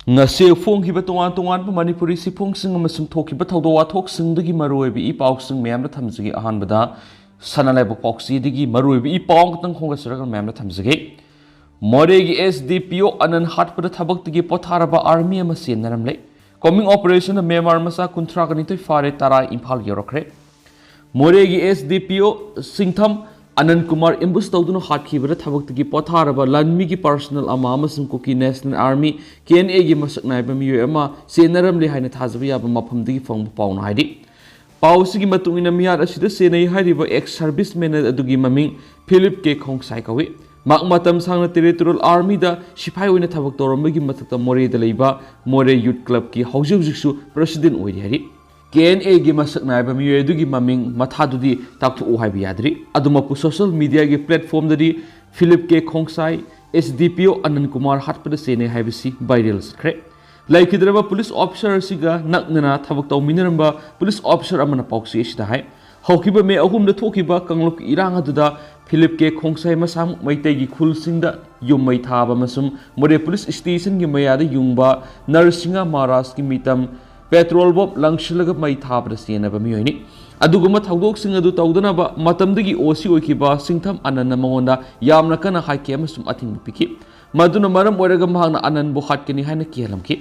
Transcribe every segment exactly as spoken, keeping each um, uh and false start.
ꯉꯁꯤ ꯐꯣꯡꯈꯤꯕ ꯇꯣꯉꯥꯟ ꯇꯣꯉꯥꯟꯕ ꯃꯅꯤꯄꯨꯔꯤ ꯁꯤꯐꯣꯡꯁꯤꯡ ꯑꯃꯁꯨꯡ ꯊꯣꯛꯈꯤꯕ ꯊꯧꯗꯣꯛ ꯋꯥꯊꯣꯛꯁꯤꯡꯗꯒꯤ ꯃꯔꯨꯑꯣꯏꯕ ꯏ ꯄꯥꯎꯁꯤꯡ ꯃꯌꯥꯝꯗ ꯊꯝꯖꯒꯦ꯫ ꯑꯍꯥꯟꯕꯗ ꯁꯅꯥ ꯂꯩꯕꯥꯛ ꯄꯥꯎꯆꯦꯗꯒꯤ ꯃꯔꯨꯑꯣꯏꯕ ꯏ ꯄꯥꯎ ꯑꯃꯈꯛꯇꯪ ꯈꯣꯝꯒꯠꯆꯔꯒ ꯃꯌꯥꯝꯗ ꯊꯝꯖꯒꯦ꯫ ꯃꯣꯔꯦꯒꯤ S D P O ꯑꯅꯟ ꯍꯥꯠꯄꯗ ꯊꯕꯛꯇꯒꯤ ꯄꯣꯊꯥꯔꯕ army ꯑꯃ ꯆꯦꯟꯅꯔꯝꯂꯦ꯫ Combing operationꯗ ꯃ꯭ꯌꯥꯟꯃꯥꯔ ꯃꯆꯥ ꯀꯨꯟꯊ꯭ꯔꯥꯒ ꯅꯤꯊꯣꯏ ꯐꯥꯔꯦ, ꯇꯔꯥ ꯏꯝꯐꯥꯜ ꯌꯧꯔꯛꯈ꯭ꯔꯦ꯫ ꯃꯣꯔꯦꯒꯤ S D P O ꯁꯤꯡꯊꯝ ꯑꯅꯟ Kumar ambush ꯇꯧꯗꯨꯅ ꯍꯥꯠꯈꯤꯕꯗ ꯊꯕꯛꯇꯒꯤ ꯄꯣꯊꯥꯔꯕ ꯂꯥꯟꯃꯤꯒꯤ personnel ꯑꯃ ꯑꯃꯁꯨꯡ Kuki National Army, K N Aꯒꯤ ꯃꯁꯛ ꯅꯥꯏꯕ ꯃꯤꯑꯣꯏ ꯑꯃ ꯆꯦꯟꯅꯔꯝꯂꯦ ꯍꯥꯏꯅ ꯊꯥꯖꯕ ꯌꯥꯕ ꯃꯐꯝꯗꯒꯤ ꯐꯪꯕ ꯄꯥꯎꯅ ꯍꯥꯏꯔꯤ꯫ ꯄꯥꯎ ꯑꯁꯤꯒꯤ ꯃꯇꯨꯡ ꯏꯟꯅ, ꯃꯤꯍꯥꯠ ꯑꯁꯤꯗ ꯆꯦꯟꯅꯩ ꯍꯥꯏꯔꯤꯕ ex serviceman ꯑꯗꯨꯒꯤ ꯃꯃꯤꯡ ꯐꯤꯂꯤꯞ ꯀꯦ ꯈꯣꯡꯁꯥꯏ ꯀꯧꯏ꯫ ꯃꯍꯥꯛ ꯃꯇꯝ ꯁꯥꯡꯅ Territorial Armyꯗ ꯁꯤꯐꯥꯏ ꯑꯣꯏꯅ ꯊꯕꯛ ꯇꯧꯔꯝꯕꯒꯤ ꯃꯊꯛꯇ ꯃꯣꯔꯦꯗ ꯂꯩꯕ ꯃꯣꯔꯦ Youth Clubꯀꯤ ꯍꯧꯖꯤꯛ ꯍꯧꯖꯤꯛꯁꯨ president ꯑꯣꯏꯔꯤ ꯍꯥꯏꯔꯤ꯫ K N Aꯒꯤ ꯃꯁꯛ ꯅꯥꯏꯕ ꯃꯤꯑꯣꯏ ꯑꯗꯨꯒꯤ ꯃꯃꯤꯡ ꯃꯊꯥꯗꯨꯗꯤ ꯇꯥꯛꯊꯣꯛꯎ ꯍꯥꯏꯕ ꯌꯥꯗ꯭ꯔꯤ꯫ ꯑꯗꯨꯃꯛꯄꯨ social mediaꯒꯤ platformꯗꯗꯤ Philip K Khongsai, S D P O Anand Kumar ꯍꯥꯠꯄꯗ ꯆꯦꯟꯅꯩ ꯍꯥꯏꯕꯁꯤ viral ꯆꯠꯈ꯭ꯔꯦ꯫ ꯂꯩꯈꯤꯗ꯭ꯔꯕ police officer ꯑꯁꯤꯒ ꯅꯛꯅꯅ ꯊꯕꯛ ꯇꯧꯃꯤꯟꯅꯔꯝꯕ police officer ꯑꯃꯅ ꯄꯥꯎꯆꯦ ꯑꯁꯤꯗ ꯍꯥꯏ, ꯍꯧꯈꯤꯕ ꯃꯦ ꯑꯍꯨꯝꯗ ꯊꯣꯛꯈꯤꯕ ꯀꯥꯡꯂꯨꯞꯀꯤ ꯏꯔꯥꯡ ꯑꯗꯨꯗ ꯐꯤꯂꯤꯞ ꯀꯦ ꯈꯣꯡꯁꯥꯏ ꯃꯁꯥꯃꯛ ꯃꯩꯇꯩꯒꯤ ꯈꯨꯜꯁꯤꯡꯗ ꯌꯨꯝ ꯃꯩ ꯊꯥꯕ ꯑꯃꯁꯨꯡ ꯃꯣꯔꯦ police stationꯒꯤ ꯃꯌꯥꯗ ꯌꯨꯡꯕ ꯅꯔꯁꯤꯡꯍ ꯃꯍꯥꯔꯥꯖꯀꯤ ꯃꯤꯇꯝ petrol bomb ꯂꯪꯁꯤꯜꯂꯒ ꯃꯩ ꯊꯥꯕꯗ ꯆꯦꯟꯅꯕ ꯃꯤꯑꯣꯏꯅꯤ꯫ ꯑꯗꯨꯒꯨꯝꯕ ꯊꯧꯗꯣꯛꯁꯤꯡ ꯑꯗꯨ ꯇꯧꯗꯅꯕ ꯃꯇꯝꯗꯨꯒꯤ O C ꯑꯣꯏꯈꯤꯕ ꯁꯤꯡꯊꯝ ꯑꯅꯟꯅ ꯃꯉꯣꯟꯗ ꯌꯥꯝꯅ ꯀꯟꯅ ꯍꯥꯏꯈꯤ ꯑꯃꯁꯨꯡ ꯑꯊꯤꯡꯕ ꯄꯤꯈꯤ꯫ ꯃꯗꯨꯅ ꯃꯔꯝ ꯑꯣꯏꯔꯒ ꯃꯍꯥꯛꯅ ꯑꯅꯟꯕꯨ ꯍꯥꯠꯀꯅꯤ ꯍꯥꯏꯅ ꯀꯤꯍꯜꯂꯝꯈꯤ꯫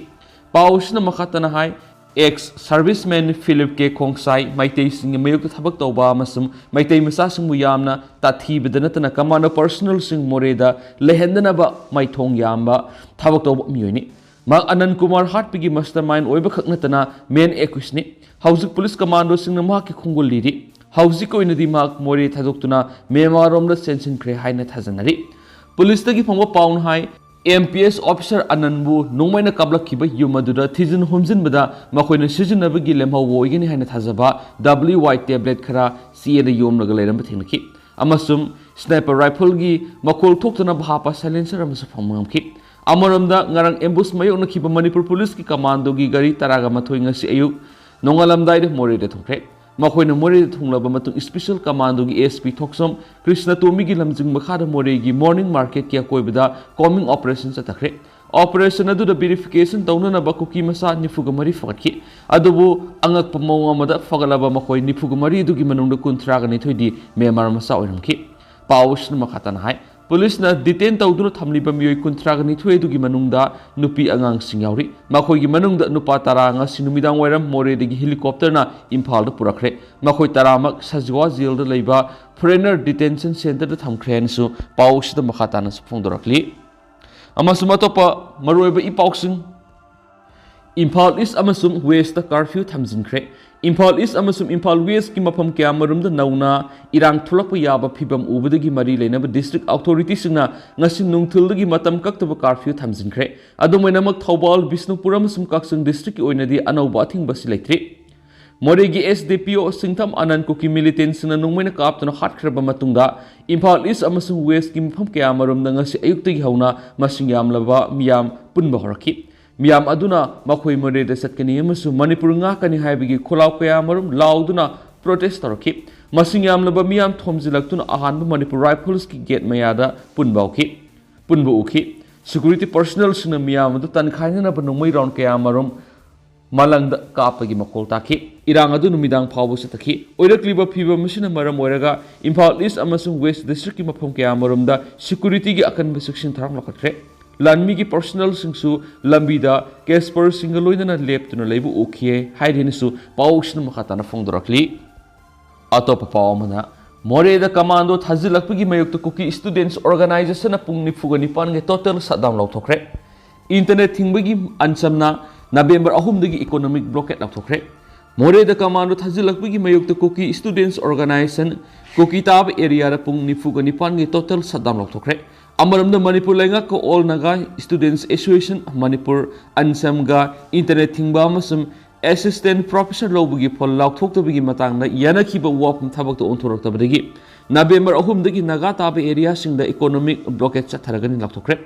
ꯄꯥꯎ ꯑꯁꯤꯅ ꯃꯈꯥ ꯇꯥꯅ ꯍꯥꯏ, ex serviceman ꯐꯤꯂꯤꯞ ꯀꯦ ꯈꯣꯡꯁꯥꯏ ꯃꯩꯇꯩꯁꯤꯡꯒꯤ ꯃꯥꯌꯣꯛꯇ ꯊꯕꯛ ꯇꯧꯕ ꯑꯃꯁꯨꯡ ꯃꯩꯇꯩ ꯃꯆꯥꯁꯤꯡꯕꯨ ꯌꯥꯝꯅ ꯇꯥꯊꯤꯕꯗ ꯅꯠꯇꯅ ꯀꯃꯥꯟꯗꯣ personnelꯁꯤꯡ ꯃꯣꯔꯦꯗ ꯂꯩꯍꯟꯗꯅꯕ ꯃꯥꯏꯊꯣꯡ ꯌꯥꯝꯕ ꯊꯕꯛ ꯇꯧꯕ ꯃꯤꯑꯣꯏꯅꯤ꯫ ꯃꯍꯥꯛ ꯑꯅꯟ ꯀꯨꯃꯥꯔ ꯍꯥꯠꯄꯒꯤ mastermind ꯑꯣꯏꯕ ꯈꯛ ꯅꯠꯇꯅ main accuseꯅꯤ꯫ ꯍꯧꯖꯤꯛ police commandoꯁꯤꯡꯅ ꯃꯍꯥꯛꯀꯤ ꯈꯣꯡꯒꯨꯜ ꯂꯤꯔꯤ꯫ ꯍꯧꯖꯤꯛꯀꯤ ꯑꯣꯏꯅꯗꯤ ꯃꯍꯥꯛ ꯃꯣꯔꯦ ꯊꯥꯗꯣꯛꯇꯨꯅ ꯃ꯭ꯌꯥꯟꯃꯥꯔꯔꯣꯝꯗ ꯆꯦꯟꯁꯤꯟꯈ꯭ꯔꯦ ꯍꯥꯏꯅ ꯊꯥꯖꯅꯔꯤ꯫ Policeꯇꯒꯤ ꯐꯪꯕ ꯄꯥꯎꯅ ꯍꯥꯏ, M P S officer ꯑꯅꯟꯕꯨ ꯅꯣꯡꯃꯩꯅ ꯀꯥꯞꯂꯛꯈꯤꯕ ꯌꯨꯝ ꯑꯗꯨꯗ ꯊꯤꯖꯤꯟ ꯍꯨꯝꯖꯤꯟꯕꯗ ꯃꯈꯣꯏꯅ ꯁꯤꯖꯤꯟꯅꯕꯒꯤ ꯂꯦꯝꯍꯧꯕ ꯑꯣꯏꯒꯅꯤ ꯍꯥꯏꯅ ꯊꯥꯖꯕ W Y tablet ꯈꯔ ꯆꯦꯗ ꯌꯣꯝꯂꯒ ꯂꯩꯔꯝꯕ ꯊꯦꯡꯅꯈꯤ꯫ ꯑꯃꯁꯨꯡ sniper rifleꯒꯤ ꯃꯈꯣꯜ ꯊꯣꯛꯇꯅꯕ ꯍꯥꯞꯄ silencer ꯑꯃꯁꯨ ꯐꯪꯕ ꯉꯝꯈꯤ꯫ ꯑꯃꯔꯣꯝꯗ, ꯉꯔꯥꯡ ambush ꯃꯥꯌꯣꯛꯅꯈꯤꯕ ꯃꯅꯤꯄꯨꯔ policeꯀꯤ commandoꯒꯤ ꯒꯥꯔꯤ ꯇꯔꯥꯒ ꯃꯥꯊꯣꯏ ꯉꯁꯤ ꯑꯌꯨꯛ ꯅꯣꯡꯉꯥꯜꯂꯝꯗꯥꯏꯗ ꯃꯣꯔꯦꯗ ꯊꯨꯡꯈ꯭ꯔꯦ꯫ ꯃꯈꯣꯏꯅ ꯃꯣꯔꯦꯗ ꯊꯨꯡꯂꯕ ꯃꯇꯨꯡ special commandoꯒꯤ S P ꯊꯣꯛꯆꯣꯝ ꯀ꯭ꯔꯤꯁꯅ ꯇꯣꯃꯤꯒꯤ ꯂꯝꯖꯤꯡ ꯃꯈꯥꯗ ꯃꯣꯔꯦꯒꯤ morning marketꯀꯤ ꯑꯀꯣꯏꯕꯗ combing operation ꯆꯠꯊꯈ꯭ꯔꯦ꯫ ꯑꯣꯄꯔꯦꯁꯟ ꯑꯗꯨꯗ ꯚꯦꯔꯤꯐꯤꯀꯦꯁꯟ ꯇꯧꯅꯅꯕ ꯀꯨꯀꯤ ꯃꯆꯥ ꯅꯤꯐꯨꯒ ꯃꯔꯤ ꯐꯒꯠꯈꯤ꯫ ꯑꯗꯨꯕꯨ ꯑꯉꯛꯄ ꯃꯑꯣꯡ ꯑꯃꯗ ꯐꯒꯠꯂꯕ ꯃꯈꯣꯏ ꯅꯤꯐꯨꯒ ꯃꯔꯤ ꯑꯗꯨꯒꯤ ꯃꯅꯨꯡꯗ ꯀꯨꯟꯊ꯭ꯔꯥꯒ ꯅꯤꯊꯣꯏꯗꯤ ꯃ꯭ꯌꯥꯟꯃꯥꯔ ꯃꯆꯥ ꯑꯣꯏꯔꯝꯈꯤ꯫ ꯄꯥꯎ ꯑꯁꯤꯅ ꯃꯈꯥ ꯇꯥꯅ ꯍꯥꯏ, ꯄꯨꯂꯤꯁꯅ ꯗꯤꯇꯦꯟ ꯇꯧꯗꯨꯅ ꯊꯝꯂꯤꯕ ꯃꯤꯑꯣꯏ ꯀꯨꯟꯊ꯭ꯔꯥꯒ ꯅꯤꯊꯣꯏ ꯑꯗꯨꯒꯤ ꯃꯅꯨꯡꯗ ꯅꯨꯄꯤ ꯑꯉꯥꯡꯁꯤꯡ ꯌꯥꯎꯔꯤ꯫ ꯃꯈꯣꯏꯒꯤ ꯃꯅꯨꯡꯗ ꯅꯨꯄꯥ ꯇꯔꯥ ꯉꯁꯤ ꯅꯨꯃꯤꯗꯥꯡ ꯋꯥꯏꯔꯝ ꯃꯣꯔꯦꯗꯒꯤ ꯍꯦꯂꯤꯀꯣꯞꯇꯔꯅ ꯏꯝꯐꯥꯜꯗ ꯄꯨꯔꯛꯈ꯭ꯔꯦ꯫ ꯃꯈꯣꯏ ꯇꯔꯥꯃꯛ ꯁꯖꯤꯋꯥ ꯖꯦꯜꯗ ꯂꯩꯕ ꯐꯣꯔꯦꯅꯔ ꯗꯤꯇꯦꯟꯁꯟ ꯁꯦꯟꯇꯔꯗ ꯊꯝꯈ꯭ꯔꯦ ꯍꯥꯏꯅꯁꯨ ꯄꯥꯎ ꯑꯁꯤꯗ ꯃꯈꯥ ꯇꯥꯅꯁꯨ ꯐꯣꯡꯗꯣꯔꯛꯂꯤ꯫ ꯑꯃꯁꯨꯡ ꯑꯇꯣꯞꯄ ꯃꯔꯨꯑꯣꯏꯕ ꯏ ꯄꯥꯎꯁꯤꯡ꯫ ꯏꯝꯐꯥꯜ ꯏꯁ ꯑꯃꯁꯨꯡ ꯋꯦꯁꯇ ꯀꯥꯔꯐ꯭ꯌꯨ ꯊꯝꯖꯤꯟꯈ꯭ꯔꯦ꯫ ꯏꯝꯐꯥꯜ ꯏꯁ ꯑꯃꯁꯨꯡ ꯏꯝꯐꯥꯜ ꯋꯦꯁꯀꯤ ꯃꯐꯝ ꯀꯌꯥꯃꯔꯨꯝꯗ ꯅꯧꯅ ꯏꯔꯥꯡ ꯊꯣꯛꯂꯛꯄ ꯌꯥꯕ ꯐꯤꯚꯝ ꯎꯕꯗꯒꯤ ꯃꯔꯤ ꯂꯩꯅꯕ ꯗꯤꯁꯇ꯭ꯔꯤꯛ ꯑꯣꯊꯣꯔꯤꯇꯤꯁꯤꯡꯅ ꯉꯁꯤ ꯅꯨꯡꯊꯤꯜꯗꯒꯤ ꯃꯇꯝ ꯀꯛꯇꯕ ꯀꯥꯔꯐ꯭ꯌꯨ ꯊꯝꯖꯤꯟꯈ꯭ꯔꯦ꯫ ꯑꯗꯨꯝ ꯑꯣꯏꯅꯃꯛ ꯊꯧꯕꯥꯜ, ꯕꯤꯁꯅꯨꯄꯨꯔ ꯑꯃꯁꯨꯡ ꯀꯛꯆꯤꯡ ꯗꯤꯁꯇ꯭ꯔꯤꯛꯀꯤ ꯑꯣꯏꯅꯗꯤ ꯑꯅꯧꯕ ꯑꯊꯤꯡꯕ ꯑꯁꯤ ꯂꯩꯇ꯭ꯔꯤ꯫ ꯃꯣꯔꯦꯒꯤ ꯑꯦꯁ ꯗꯤ ꯄꯤ ꯑꯣ ꯁꯤꯡꯊꯝ ꯑꯅꯟ ꯀꯨꯀꯤ ꯃꯤꯂꯤꯇꯦꯟꯁꯤꯡꯅ ꯅꯣꯡꯃꯩꯅ ꯀꯥꯞꯇꯨꯅ ꯍꯥꯠꯈ꯭ꯔꯕ ꯃꯇꯨꯡꯗ ꯏꯝꯐꯥꯜ ꯏꯁ ꯑꯃꯁꯨꯡ ꯋꯦꯁꯀꯤ ꯃꯐꯝ ꯀꯌꯥꯃꯔꯨꯝꯗ ꯉꯁꯤ ꯑꯌꯨꯛꯇꯒꯤ ꯍꯧꯅ ꯃꯁꯤꯡ ꯌꯥꯝꯂꯕ ꯃꯤꯌꯥꯝ ꯄꯨꯟꯕ ꯍꯧꯔꯛꯈꯤ꯫ ꯃꯤꯌꯥꯝ ꯑꯗꯨꯅ ꯃꯈꯣꯏ ꯃꯣꯔꯦꯗ ꯆꯠꯀꯅꯤ ꯑꯃꯁꯨꯡ ꯃꯅꯤꯄꯨꯔ ꯉꯥꯛꯀꯅꯤ ꯍꯥꯏꯕꯒꯤ ꯈꯣꯜꯂꯥꯎ ꯀꯌꯥꯃꯔꯨꯝ ꯂꯥꯎꯗꯨꯅ ꯄ꯭ꯔꯣꯇꯦꯁ ꯇꯧꯔꯛꯈꯤ꯫ ꯃꯁꯤꯡ ꯌꯥꯝꯂꯕ ꯃꯤꯌꯥꯝ ꯊꯣꯝꯖꯤꯜꯂꯛꯇꯨꯅ ꯑꯍꯥꯟꯕ ꯃꯅꯤꯄꯨꯔ ꯔꯥꯏꯐꯜꯁꯀꯤ ꯒꯦꯠ ꯃꯌꯥꯗ ꯄꯨꯟꯕ ꯍꯧꯈꯤ꯫ ꯄꯨꯟꯕ ꯎꯈꯤ꯫ ꯁꯦꯀ꯭ꯌꯨꯔꯤꯇꯤ ꯄꯔꯁꯅꯦꯜꯁꯤꯡꯅ ꯃꯤꯌꯥꯝ ꯑꯗꯨ ꯇꯥꯟꯈꯥꯏꯅꯅꯕ ꯅꯣꯡꯃꯩ ꯔꯥꯎꯟ ꯀꯌꯥꯃꯔꯨꯝ ꯃꯥꯂꯪꯗ ꯀꯥꯞꯄꯒꯤ ꯃꯈꯣꯜ ꯇꯥꯈꯤ꯫ ꯏꯔꯥꯡ ꯑꯗꯨ ꯅꯨꯃꯤꯗꯥꯡ ꯐꯥꯎꯕ ꯆꯠꯊꯈꯤ꯫ ꯑꯣꯏꯔꯛꯂꯤꯕ ꯐꯤꯚꯝ ꯑꯁꯤꯅ ꯃꯔꯝ ꯑꯣꯏꯔꯒ ꯏꯝꯐꯥꯜ ꯏꯁ ꯑꯃꯁꯨꯡ ꯋꯦꯁ ꯗꯤꯁꯇ꯭ꯔꯤꯛꯀꯤ ꯃꯐꯝ ꯀꯌꯥꯃꯔꯨꯝꯗ ꯁꯦꯀ꯭ꯌꯨꯔꯤꯇꯤꯒꯤ ꯑꯀꯟꯕ ꯆꯦꯛꯁꯤꯟ ꯊꯧꯔꯥꯡ ꯂꯧꯈꯠꯈ꯭ꯔꯦ꯫ ꯂꯥꯟꯃꯤꯒꯤ ꯄꯔꯁꯅꯦꯜꯁꯤꯡꯁꯨ ꯂꯝꯕꯤꯗ ꯀꯦꯁꯄꯔꯁꯤꯡꯒ ꯂꯣꯏꯅꯅ ꯂꯦꯞꯇꯨꯅ ꯂꯩꯕ ꯎꯈꯤ ꯍꯥꯏꯔꯤꯅꯁꯨ ꯄꯥꯎꯁꯤꯅ ꯃꯈꯥ ꯇꯥꯅ ꯐꯣꯡꯗꯣꯔꯛꯂꯤ꯫ ꯑꯇꯣꯞꯄ ꯄꯥꯎ ꯑꯃꯅ, ꯃꯣꯔꯦꯗ ꯀꯃꯥꯟꯗꯣ ꯊꯥꯖꯤꯜꯂꯛꯄꯒꯤ ꯃꯥꯌꯣꯛꯇ ꯀꯨꯀꯤ ꯁ꯭ꯇꯨꯗꯦꯟꯠꯁ ꯑꯣꯔꯒꯅꯥꯏꯖꯦꯁꯟꯅ ꯄꯨꯡ ꯅꯤꯐꯨꯒ ꯅꯤꯄꯥꯟꯒꯤ ꯇꯣꯇꯦꯜ ꯁꯠꯗꯥꯎꯟ ꯂꯥꯎꯊꯣꯛꯈ꯭ꯔꯦ꯫ ꯏꯟꯇꯔꯅꯦꯠ ꯊꯤꯡꯕꯒꯤ ꯑꯟꯁꯝꯅ ꯅꯕꯦꯝꯕꯔ ꯑꯍꯨꯝꯗꯒꯤ ꯏꯀꯣꯅꯣꯃꯤꯛ ꯕ꯭ꯂꯣꯀꯦꯠ ꯂꯥꯎꯊꯣꯛꯈ꯭ꯔꯦ꯫ ꯃꯣꯔꯦꯗ ꯀꯃꯥꯟꯗꯣ ꯊꯥꯖꯤꯜꯂꯛꯄꯒꯤ ꯃꯥꯌꯣꯛꯇ ꯀꯨꯀꯤ ꯁ꯭ꯇꯨꯗꯦꯟꯠꯁ ꯑꯣꯔꯒꯅꯥꯏꯖꯦꯁꯟ ꯀꯨꯀꯤ ꯇꯥꯕ ꯑꯦꯔꯤꯌꯥꯗ ꯄꯨꯡ ꯅꯤꯐꯨꯒ ꯅꯤꯄꯥꯟꯒꯤ ꯇꯣꯇꯦꯜ ꯁꯠꯗꯥꯎꯟ ꯂꯥꯎꯊꯣꯛꯈ꯭ꯔꯦ꯫ ꯑꯃꯔꯣꯝꯗ ꯃꯅꯤꯄꯨꯔ ꯂꯩꯉꯥꯛꯀ all Naga students association Manipur ꯑꯟꯁꯝꯒ ꯏꯟꯇꯔꯅꯦꯠ ꯊꯤꯡꯕ ꯑꯃꯁꯨꯡ ꯑꯦꯁꯤꯁꯇꯦꯟꯠ ꯄ꯭ꯔꯣꯐꯦꯁꯔ ꯂꯧꯕꯒꯤ ꯐꯣꯟ ꯂꯥꯎꯊꯣꯛꯇꯕꯒꯤ ꯃꯇꯥꯡꯗ ꯌꯥꯅꯈꯤꯕ ꯋꯥꯐꯝ ꯊꯕꯛꯇ ꯑꯣꯟꯊꯣꯔꯛꯇꯕꯗꯒꯤ ꯅꯕꯦꯝꯕꯔ ꯑꯍꯨꯝꯗꯒꯤ ꯅꯥꯒꯥ ꯇꯥꯕ ꯑꯦꯔꯤꯌꯥꯁꯤꯡꯗ ꯏꯀꯣꯅꯣꯃꯤꯛ ꯕ꯭ꯂꯣꯀꯦꯠ ꯆꯠꯊꯔꯒꯅꯤ ꯂꯥꯎꯊꯣꯛꯈ꯭ꯔꯦ꯫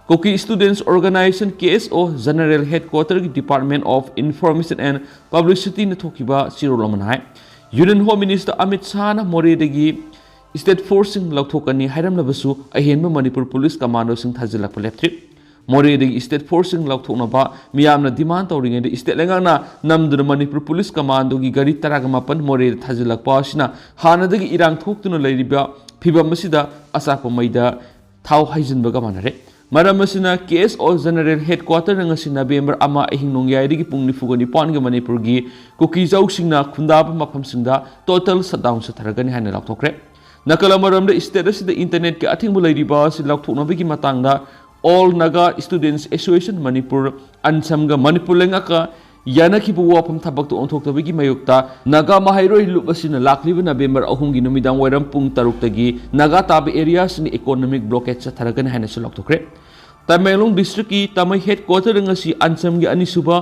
Kuki students organization, K S O, general ꯍꯦꯗꯀ꯭ꯋꯥꯇꯔꯒꯤ ꯗꯤꯄꯥꯔꯠꯃꯦꯟꯠ ꯑꯣꯐ ꯏꯟꯐꯣꯔꯃꯦꯁꯟ ꯑꯦꯟ ꯄꯕ꯭ꯂꯤꯁꯤꯇꯤꯅ ꯊꯣꯛꯈꯤꯕ ꯆꯦꯔꯣꯜ ꯑꯃꯅ ꯍꯥꯏ, ꯌꯨꯅꯤꯌꯟ ꯍꯣꯝ ꯃꯤꯅꯤꯁꯇꯔ ꯑꯃꯤꯠ ꯁꯥꯍꯅ ꯃꯣꯔꯦꯗꯒꯤ ꯁ꯭ꯇꯦꯠ ꯐꯣꯔꯁꯁꯤꯡ ꯂꯧꯊꯣꯛꯀꯅꯤ ꯍꯥꯏꯔꯝꯂꯕꯁꯨ ꯑꯍꯦꯟꯕ ꯃꯅꯤꯄꯨꯔ ꯄꯨꯂꯤꯁ ꯀꯃꯥꯟꯗꯣꯁꯤꯡ ꯊꯥꯖꯤꯜꯂꯛꯄ ꯂꯦꯞꯇ꯭ꯔꯤ꯫ ꯃꯣꯔꯦꯗꯒꯤ ꯏꯁꯇꯦꯠ ꯐꯣꯔꯁꯁꯤꯡ ꯂꯧꯊꯣꯛꯅꯕ ꯃꯤꯌꯥꯝꯅ ꯗꯤꯃꯥꯟ ꯇꯧꯔꯤꯉꯩꯗ ꯏꯁꯇꯦꯠ ꯂꯩꯉꯥꯛꯅ ꯅꯝꯗꯨꯅ ꯃꯅꯤꯄꯨꯔ ꯄꯨꯂꯤꯁ ꯀꯃꯥꯟꯗꯣꯒꯤ ꯒꯥꯔꯤ ꯇꯔꯥꯒ ꯃꯥꯄꯟ ꯃꯣꯔꯦꯗ ꯊꯥꯖꯤꯜꯂꯛꯄ ꯑꯁꯤꯅ ꯍꯥꯟꯅꯗꯒꯤ ꯏꯔꯥꯡ ꯊꯣꯛꯇꯨꯅ ꯂꯩꯔꯤꯕ ꯐꯤꯕꯝ ꯑꯁꯤꯗ ꯑꯆꯥꯛꯄ ꯃꯩꯗ ꯊꯥꯎ ꯍꯩꯖꯤꯟꯕꯒ ꯃꯥꯟꯅꯔꯦ꯫ ꯃꯔꯝ ꯑꯁꯤꯅ ꯀꯦ ꯑꯦꯁ ꯑꯣ ꯖꯦꯅꯔꯦꯜ ꯍꯦꯗꯀ꯭ꯋꯥꯇꯔꯅ ꯉꯁꯤ ꯅꯕꯦꯝꯕꯔ ꯑꯃ ꯑꯍꯤꯡ ꯅꯣꯡꯌꯥꯏꯗꯒꯤ ꯄꯨꯡ ꯅꯤꯐꯨꯒ ꯅꯤꯄꯥꯟꯒꯤ ꯃꯅꯤꯄꯨꯔꯒꯤ ꯀꯨꯀꯤꯖꯧꯁꯤꯡꯅ ꯈꯨꯟꯗꯥꯕ ꯃꯐꯝꯁꯤꯡꯗ ꯇꯣꯇꯦꯜ ꯁꯠꯗꯥꯎꯟ ꯆꯠꯊꯔꯒꯅꯤ ꯍꯥꯏꯅ ꯂꯥꯎꯊꯣꯛꯈ꯭ꯔꯦ꯫ ꯅꯥꯀꯜ ꯑꯃꯔꯣꯝꯗ ꯏꯁꯇꯦꯠ ꯑꯁꯤꯗ ꯏꯟꯇꯔꯅꯦꯠꯀꯤ ꯑꯊꯤꯡꯕ ꯂꯩꯔꯤꯕ ꯑꯁꯤ ꯂꯧꯊꯣꯛꯅꯕꯒꯤ ꯃꯇꯥꯡꯗ all Naga students association Manipur, ꯑꯟꯁꯝꯒ Manipur ꯂꯩꯉꯥꯛꯀ ꯌꯥꯅꯈꯤꯕ ꯋꯥꯐꯝ ꯊꯕꯛꯇ ꯑꯣꯟꯊꯣꯛꯇꯕꯒꯤ ꯃꯥꯌꯣꯛꯇ ꯅꯥꯒꯥ ꯃꯍꯩꯔꯣꯏ ꯂꯨꯞ ꯑꯁꯤꯅ ꯂꯥꯛꯂꯤꯕ ꯅꯕꯦꯝꯕꯔ ꯑꯍꯨꯝꯒꯤ ꯅꯨꯃꯤꯗꯥꯡ ꯋꯥꯏꯔꯝ ꯄꯨꯡ ꯇꯔꯨꯛꯇꯒꯤ ꯅꯥꯒꯥ ꯇꯥꯕ ꯑꯦꯔꯤꯌꯥꯁꯤꯡꯗ ꯏꯀꯣꯅꯣꯃꯤꯛ ꯕ꯭ꯂꯣꯀꯦꯠ ꯆꯠꯊꯔꯒꯅꯤ ꯍꯥꯏꯅꯁꯨ ꯂꯥꯎꯊꯣꯛꯈ꯭ꯔꯦ꯫ ꯇꯃꯦꯡꯂꯣꯡ ꯗꯤꯁꯇ꯭ꯔꯤꯛꯀꯤ ꯇꯥꯃꯩ ꯍꯦꯗꯀ꯭ꯋꯥꯇꯔꯗ ꯉꯁꯤ ꯑꯟꯁꯝꯒꯤ ꯑꯅꯤꯁꯨꯕ